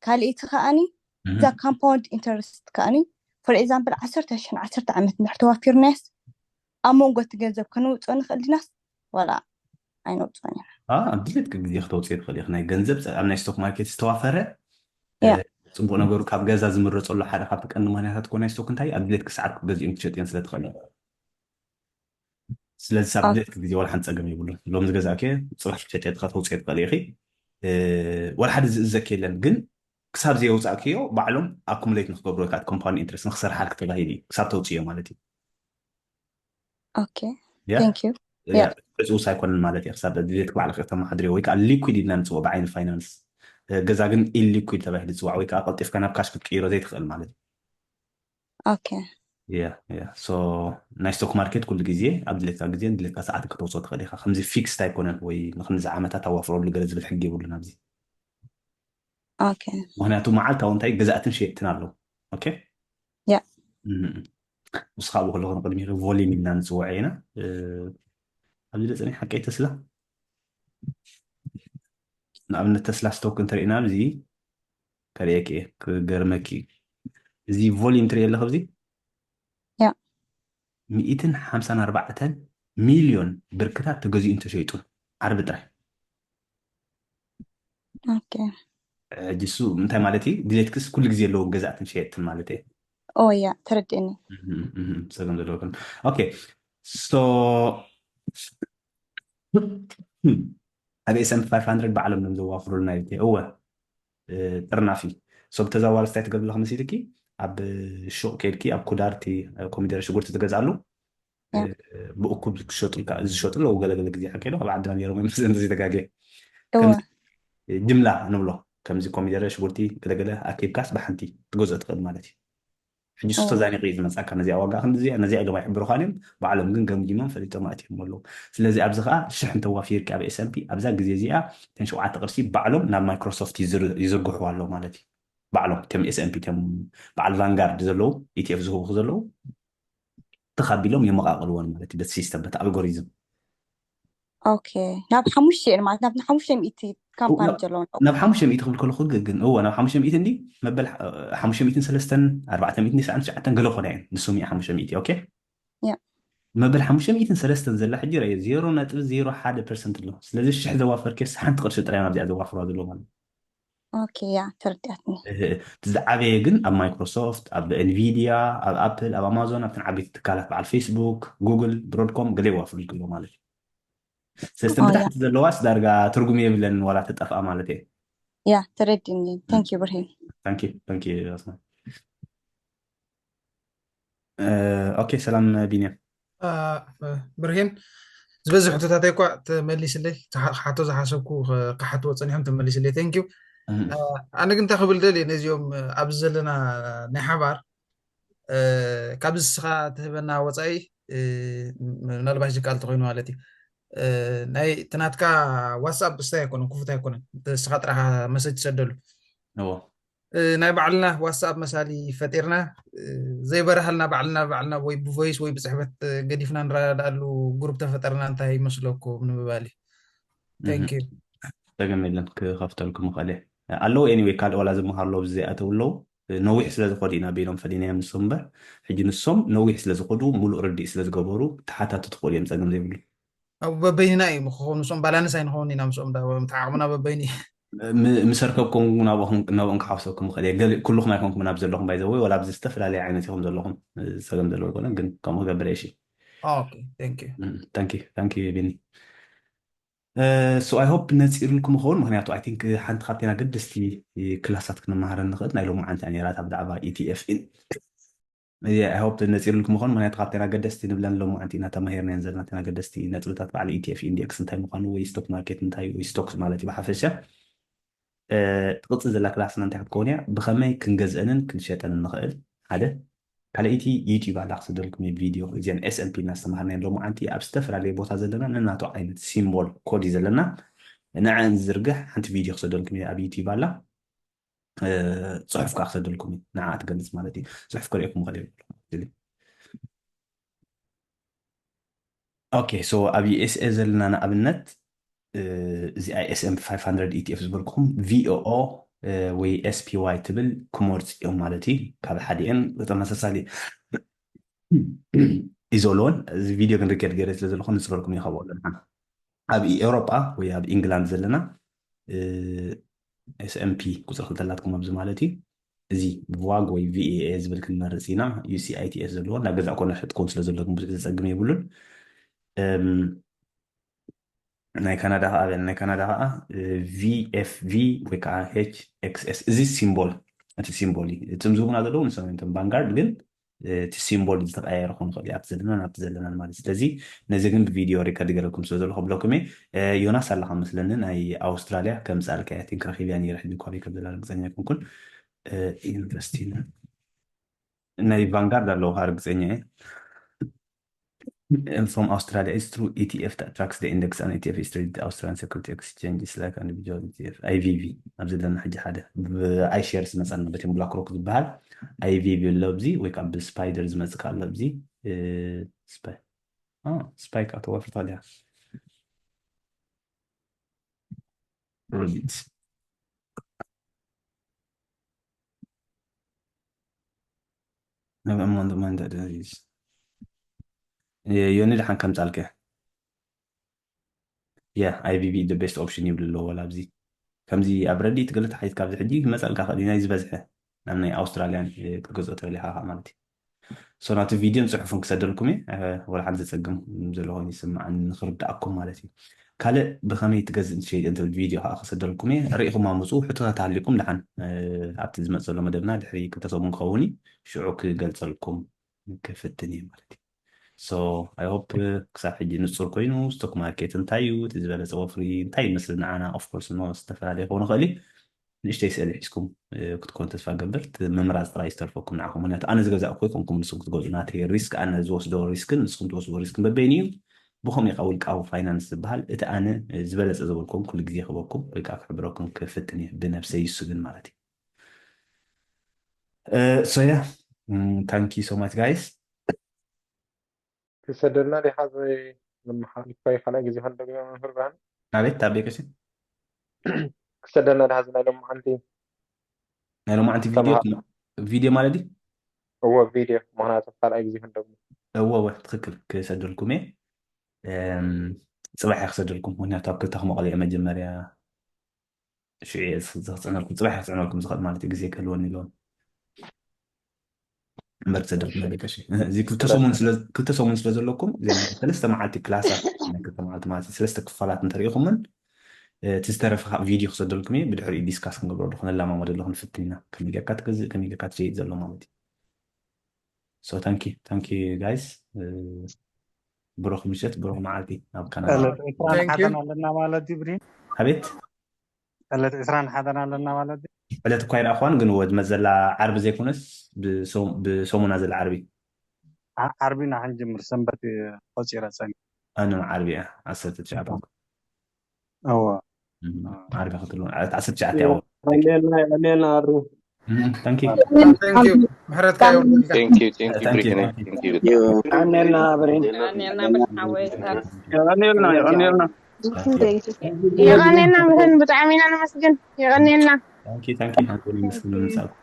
ካልኣይቲ ከኣኒ እዛ ኮምፓውንድ ኢንተረስት ከኣኒ ፎር ኤግዛምፕል ዓሰርተ ሽሕን ዓሰርተ ዓመት እንድሕር ተዋፊርናያስ ኣብ መንጎ እቲ ገንዘብ ከነውፅኦ ንኽእል ዲናስ? ወላ ኣይነውፅኦን ኢና። ኣብ ድሌትኪ ግዜ ክተውፅኦ ትኽእል ኢኺ። ናይ ገንዘብ ፀ- ኣብ ናይ ስቶክ ማርኬት ዝተዋፈረ ያ። እ፣ ፅቡቅ ነገሩ ካብ ገዛ ዝምረፀሉ ሓደ ካብቲ ቀንዲ ምክንያታት ኮ ናይ ስቶክ እንታይ ኣብ ድሌትኪ ሰዓት ክትገዝእን ክትሸጥን ስለ ትኽእል እዩ። ስለዚ ሳብ ኦኬ። ድሌትኪ ግዜ ዋላ ሓንቲ ፀገም የብሉን። ሎም ዝገዛእኪ ፅባሕ ክትሸጥዮ ትኽእል፣ ተውፅኦ ትኽእል ኢኺ። እ፣ ዋላ ሓደ ዝእዘኪ የለን፣ ግን ክሳብ ዘየውፃእክዮ ባዕሎም ኣኩሙሌት ንክገብሩ ወይ ከዓ ኮምፓውንድ ኢንትረስት ንክሰርሓልኪ ተባሂሉ እዩ፣ ክሳብ ተውፅዮ ማለት እዩ። ኦኬ። ያ ቴንክ ዩ። ያ ዕፁስ ኣይኮነን ማለት እዩ። ክሳብ ድሌትኪ ባዕልኪ ከተመሓድርዮ ወይ ከዓ ሊኩዊድ ኢልና ንፅውዖ ብዓይኒ ፋይናንስ። እ፣ ገዛ ግን ኢሊኩዊድ ተባሂሉ ዝፅዋዕ ወይ ከዓ ቀልጢፍካ ናብ ካሽ ክትቅይሮ ዘይትኽእል ማለት እዩ። ኦኬ። ያ ያ ሶ ናይ ስቶክ ማርኬት ኩሉ ግዜ ኣብ ድሌትካ ግዜን ድሌትካ ሰዓትን ከተውፅኦ ትኽእል ኢኻ። ከምዚ ፊክስድ ኣይኮነን ወይ ንክምዚ ዓመታት ኣዋፍረሉ ገለ ዝብል ሕጊ የብሉን ኣብዚ። ኦኬ። ምክንያቱ መዓልታዊ እንታይ ገዛእትን ሸየጥትን ኣለዉ። ኦኬ። ያ። እም። ንስኻ ኣብኡ ከለኹ ንቅድሚ ቮሊም ኢልና ንፅውዖ ኢና። እ፣ ኣብዚ ደፅኒ ሓቀይ ተስላ፣ ንኣብነት ተስላ ስቶክ እንተርኢና ኣብዚ ከርእየኪ እየ፣ ክገርመኪ እዩ። እዚ ቮሊም ትርእዮ ኣለኺ ኣብዚ? ያ። ሚእትን ሓምሳን ኣርባዕተን ሚልዮን ብርክታት ተገዚኡን ተሸይጡን ዓርቢ ጥራይ። ኦኬ። ሕጂ እሱ እንታይ ማለት እዩ? ድሌትክስ ኩሉ ግዜ ኣለዎም ገዛእትን ሸየጥትን ማለት እዩ። ኦ ያ፣ ተረድእኒ። እህም፣ እህም፣ ጸገም ዘለዎ ከም ኦኬ። ሶ ኣብ ኤስኤንፒ ፋይቭ ሃንድረድ ባዕሎም እዮም ዘዋፍሩልና ኢልኪ። እወ፣ እ፣ ጥርናፊ። ሶ ብተዛዋሪ ስታይ ትገብሪ ኣለኺ መሲልኪ? ኣብ ሹቕ ከይድኪ ኣብ ኩዳርቲ፣ እ፣ ኮሚደረ ሽጉርቲ ትገዝኣሉ፣ እ፣ ያ። ብእኩብ ክሸጡልካ፣ ዝሸጡ ኣለዉ ገለገለ ግዜ ሓቂ ዶ? ኣብ ዓድና ነይሮም እዮም፣ እንደዚ ተጋግየ። ጅምላ ንብሎ፣ ከምዚ ኮሚደረ ሽጉርቲ ገለገለ ኣኪብካስ ብሓንቲ ትገዝኦ ትኽእል ማለት እዩ። ሕጂ ሱ ተዛኒቑ እዩ ዝመፅኣካ፣ ነዚኣ ዋጋ ክንዲዚኣ ነዚኣ ኢሎም ኣይሕብሩኻን እዮም። ባዕሎም ግን ገምጊሞም ፈሊጦም ኣእትዮም ኣለዉ። ስለዚ ኣብዚ ከዓ ሽሕ እንተዋፊርኪ ኣብ ኤስኤምፒ ኣብዛ ግዜ እዚኣ እተን ሸውዓተ ቅርሲ ባዕሎም ናብ ማይክሮሶፍት ይዝርግሕዋ ኣለዉ ማለት እዩ። ባዕሎም እቶም ኤስኤምፒ እቶም በዓል ቫንጋርድ ዘለዉ ኢቲኤፍ ዝህቡ ዘለዉ ተኻቢሎም የመቓቕልወን ማለት እዩ። በቲ ሲስተም በቲ ኣልጎሪዝም ኦኬ፣ ናብ ሓሙሽተ ማለት ናብ ሓሙሽተ ሚእቲ ካምፓኒ ዘለዎም ናብ ሓሙሽተ ሚእቲ ክብል ከለኹ ግን እዎ ናብ ሓሙሽተ ሚእቲ እንዲ መበል ሓሙሽተ ሚእትን ሰለስተን ኣርባዕተ ሚእትን ትስዓን ትሽዓተን ገለ ኮነ እየን ንሶም ሓሙሽተ ሚእቲ ኦኬ መበል ሓሙሽተ ሚእትን ሰለስተን ዘላ ሕጂ ራእየ ዜሮ ነጥቢ ዜሮ ሓደ ፐርሰንት ኣሎ። ስለዚ ሽሕ ዘዋፈርክስ ሓንቲ ቅርሺ ጥራይ ኣብዚኣ ዘዋፍራ ዘሎ ማለት ኦኬ፣ ያ ተረዲኣትኒ። እቲ ዝዓበየ ግን ኣብ ማይክሮሶፍት፣ ኣብ ኤንቪዲያ፣ ኣብ ኣፕል፣ ኣብ ኣማዞን፣ ኣብተን ዓበይቲ ትካላት በዓል ፌስቡክ፣ ጉግል፣ ብሮድኮም ገለ ይዋፍሩ ይክእሉ ማለት እዩ። ሰለስተ ብታሕቲ ዘለዋስ ዳርጋ ትርጉም የብለን ዋላ ተጠፍኣ ማለት እየ። ያ ተረዲኒ። Thank you ብርሂን። Thank you, thank you ኣስማ። ኦኬ ሰላም ቢንያም። ብርሂን ዝበዝሕ ሕቶታተይ እኳ ተመሊስለይ፣ ክሓቶ ዝሓሰብኩ ክሓትዎ ፀኒሖም ተመሊስለይ። Thank you። ኣነ ግን እንታይ ክብል ደልየ ነዚኦም ኣብዚ ዘለና ናይ ሓባር ካብዚ ንስኻ ትህበና ወፃኢ ምናልባሽ ዝከኣል ተኮይኑ ማለት እዩ ናይ ትናትካ ዋትስኣፕ ስታይ ኣይኮነን ክፉት ኣይኮነን ንስኻ ጥራኻ መሰጅ ትሰደሉ ናይ ባዕልና ዋትስኣፕ መሳሊ ፈጢርና ዘይበረሃልና ባዕልና ባዕልና ወይ ብቮይስ ወይ ብፅሕፈት ገዲፍና ንረዳዳኣሉ ግሩፕ ተፈጠርና እንታይ ይመስለኩም ንምባል እዩ። Thank you። ጸገም የለን ክኸፍተልኩም ይኽእል እየ ኣለዉ anyway ካልእ ዋላ ዝመሃሩ ኣለዉ ዘይኣተው ኣለዉ ነዊሕ ስለ ዝኸዱ ኢና በይኖም ፈሊናዮም ንሶም እምበር ሕጂ ንሶም ነዊሕ ስለ ዝኸዱ ሙሉእ ርዲእ ስለ ዝገበሩ ተሓታቱ ትኽእሉ እዮም ጸገም ዘይብሉ ኣብ በበይንና እዩ ክኸውን ንሶም ባላንስ ኣይንኸውን ኢና ምስኦም ተዓቕምና በበይኑ እዩ ምስ ኣርከብኩም ናብኦም ክሓፍሰኩም ይኽእል እየ ኩልኹም ኣይኮንኩም ናብ ዘለኹም ባይዘወይ ወላ ኣብዚ ዝተፈላለየ ዓይነት ኢኹም ዘለኹም ጸገም ዘለዎ ኣይኮነን ግን ከምኡ ክገብር እየ እሺ Okay, thank you. Thank you, thank you ቢኒ። So I hope ነፂርልኩም ይኸውን ምክንያቱ I think ሓንቲ ካብተን ኣገደስቲ ክላሳት ክንመሃረን ንኽእል ናይ ሎማዓንቲ እያ ነይራ እታ ብዛዕባ ኢቲኤፍ I hope ነፂርልኩም ይኸውን ምክንያቱ ካብተን ኣገደስቲ ንብለን ሎማዓንቲ ኢና ተማሂርናየን ዘለና ተን ኣገደስቲ ነጥብታት በዓል ኢቲኤፍ ኢንዴክስ እንታይ ምዃኑ ወይ ስቶክ ማርኬት እንታይ ወይ ስቶክስ ማለት እዩ ብሓፈሻ እቲ ቅፅል ዘላ ክላስና እንታይ ክትከውን እያ ብኸመይ ክንገዝአንን ክንሸጠንን ንኽእል ሓደ ካልኣይቲ ዩቲዩብ ኣላ ክሰደልኩም እየ ቪድዮ እዚአን S and P እናስተማሃርና እዮም ሎማዓንቲ ኣብ ዝተፈላለየ ቦታ ዘለና ነናቱ ዓይነት ሲምቦል ኮድ እዩ ዘለና ንዐ ንዝርግሕ ሓንቲ ቪድዮ ክሰደልኩም እየ ኣብ ዩቲዩብ ኣላ ፅሑፍ ከዓ ክሰደልኩም እዩ ንዓ ትገልፅ ማለት እዩ ፅሑፍ ክርእየኩም ክእል Okay so ኣብ USA ዘለና ንኣብነት እዚ ISM five hundred ETF ዝበልኩም VOO ወይ SPY ትብል ክመርፁ እዮም ማለት እዩ ካብ ሓዲአን ተመሳሳሊ እዩ ዘለዎን እዚ ቪድዮ ግን ሪከርድ ገይረ ስለ ዘለኹ ንፅበልኩም ይኸብኦ ኣለና ኣብ ኤውሮጳ ወይ ኣብ ኢንግላንድ ዘለና S&P ቁፅሪ ክልተ ኣላትኩም ኣብዚ ማለት እዩ እዚ ቫግ ወይ VAA ዝብል ክንመርፅ ኢና UCITS ዘለዎ ናብ ገዛ ኮነ ክትከውን ስለ ዘለኩም ብዙሕ ዘፀግም የብሉን ናይ ካናዳ ከዓ ናይ ካናዳ ከዓ VFV ወይ ከዓ HXS እዚ ሲምቦል እቲ ሲምቦል እዩ እቶም ዝህቡና ዘለዉ ንሰብ ቶም ቫንጋርድ ግን እቲ ሲምቦል ዝተቀያየረ ክኾን ይኽእል እዩ ኣብቲ ዘለናን ኣብቲ ዘለናን ማለት ስለዚ ነዚ ግን ብቪድዮ ሪከርድ ገረኩም ስለ ዘለኹ ብለኩም እየ ዮናስ ኣለኻ መስለኒ ናይ ኣውስትራልያ ከምፃልካ እያ ቲንክ ረኪብያ ነይረ ሕጂ እኳ ከም ዘላ ርግፀኛ ኣይኮንኩን ኢንቨስቲን ናይ ቫንጋርድ ኣለውካ ርግፀኛ እየ from Australia is through E T F that tracks the index and E T F is traded Australian Security Exchange is like an individual E T F I V V ኣብዚ ዘለና ሕጂ ሓደ ብ iShares መፀና በቲ ብላክሮክ ዝበሃል I V V ኣሎ ኣብዚ ወይ ከዓ ብስፓይደር ዝመፅእ ከዓ ኣሎ ኣብዚ ስፓይ ስፓይ ከዓ ተዋፍርታ ዲያ ዮኒ ድሓን ከምፃልከ Yeah, I V V the best option ይብሉ ኣለዎ ዋላ ኣብዚ ከምዚ ኣብ ረዲት ገለ ተሓቲት ካብዚ ሕጂ ክመፀልካ ክእል ናይ ዝበዝሐ ናብ ናይ ኣውስትራልያን ክትገዝኦ ተበሊካ ከዓ ማለት እዩ so ናቲ ቪድዮን ፅሑፍን ክሰደልኩም እየ ወላ ሓንቲ ዘፀግም ዘሎ ኮይኑ ይስምዓኒ ንክርድኣኩም ማለት እዩ ካልእ ብከመይ ትገዝእ ትሸይጥ እንትብል ቪድዮ ከዓ ክሰደልኩም እየ ርኢኹም ኣምፁ ሕቶታት ሃሊኩም ድሓን ኣብቲ ዝመፅ ዘሎ መደብና ድሕሪ ክልተ ሰሙን ክኸውን እዩ ሽዑ ክገልፀልኩም ክፍትን እየ ማለት እዩ So I hope ክሳብ ሕጂ ንፁር ኮይኑ፣ stock market እንታይ እዩ፣ እቲ ዝበለፀ ወፍሪ እንታይ ይመስል ንዓና። Of course ኖ ዝተፈላለየ ክኾኑ ይኽእል እዩ። ንእሽተይ ስእሊ ሒዝኩም ክትኮኑ ተስፋ ገብር። ምምራፅ ጥራይ ዝተርፈኩም ንዓኹም። ምክንያቱ ኣነ ዝገዛእ እኮ ይኮንኩም ንስኩም ክትገዝኡ፣ ናተይ risk፣ ኣነ ዝወስዶ risk ን ንስኩም ትወስዶ risk ን በበይኑ እዩ። ብኸምኡ ከዓ ውልቃዊ finance ዝበሃል እቲ ኣነ ዝበለፀ ዝበልኩም ኩሉ ግዜ ክበኩም ወይ ከዓ ክሕብረኩም ክፍትን እየ፣ ብነብሰይ ይሱ ግን ማለት እዩ። So yeah, thank you so much guys። ክሰደልና ዲኻ? ዘይ ንመሓልፋይ ካልኣይ ግዜ ክንደግሞ መምህር ብርሃን ኣቤት ኣቤት ቀሲ ክሰደልና ዲኻ? ዝናይ ሎማዓንቲ ናይ ሎማዓንቲ ቪድዮ ተማሃ- ቪድዮ ማለት ድዩ? እዎ ቪድዮ ምክንያቱ ካልኣይ ግዜ ክንደግሞ እወ እወ ትክክል ክሰደልኩም እየ። እም፣ ፅባሕ እየ ክሰደልኩም፣ ምክንያቱ ኣብ ክልተ ክመቕልዮ መጀመርያ ሽዑ እየ ዘኽፅዕነልኩም፣ ፅባሕ እየ ክፅዕነልኩም ዝኽእል ማለት እዩ፣ ግዜ ክህልወኒ ኣለዎ እምበር ክሰደልኩም እየ ደቂ ቀሺ። እዚ ክልተ ሰሙን ስለ ክልተ ሰሙን ስለ ዘለኩም እዚኣ ሰለስተ መዓልቲ ክላሳት ናይ ክልተ መዓልቲ ማለት እዩ፣ ሰለስተ ክፋላት እንተሪኢኹምን እቲ ዝተረፈ ከዓ ቪድዮ ክሰደልኩም እየ። ብድሕሪኡ ዲስካስ ክንገብረሉ ክንለማመደሉ ክንፍትን ኢና። ከመይ ጌርካ ትገዝእ ከመይ ጌርካ ትሸይጥ ዘሎ ማለት እዩ። So thank you thank you guys። ብሩኽ ምሸት ብሩኽ መዓልቲ ኣብ ካናዳ። ዕለት ዕስራን ሓደን ኣለና ማለት እዩ ብሪን? ኣቤት ዕለት ዕስራን ሓደን ኣለና ማለት እዩ? ዕለት እኳ ይረኣኽዋን ግን ወ ዝመዘላ ዓርቢ ዘይኮነስ ብሰሙ- ብሰሙና ዘላ ዓርቢ። ዓ- ዓርቢ ኢና ክንጅምር፣ ሰንበት እዩ ቆፂረ ፀኒ ኣነ ዓርቢ እያ ዓሰርተ ትሽዓተ እዎ ዓርቢ ክትሉ ዓሰርተ ትሽዓተ እያ። ዕሜልና ዕሜልና ኣሩ Thank you Thank you. ምሕረትካ ይወርደልካ። Thank you, thank you, ብሪክነ። Thank you። ዕሜልና ብሪን የቐኔልና ብርሓወይ የቐኔልና የቐኔልና የቐኔልና ምህን ብጣዕሚ ኢና ነመስግን። የቐኔልና Thank you thank you ሓንጎል ይመስል ምሳልኩም።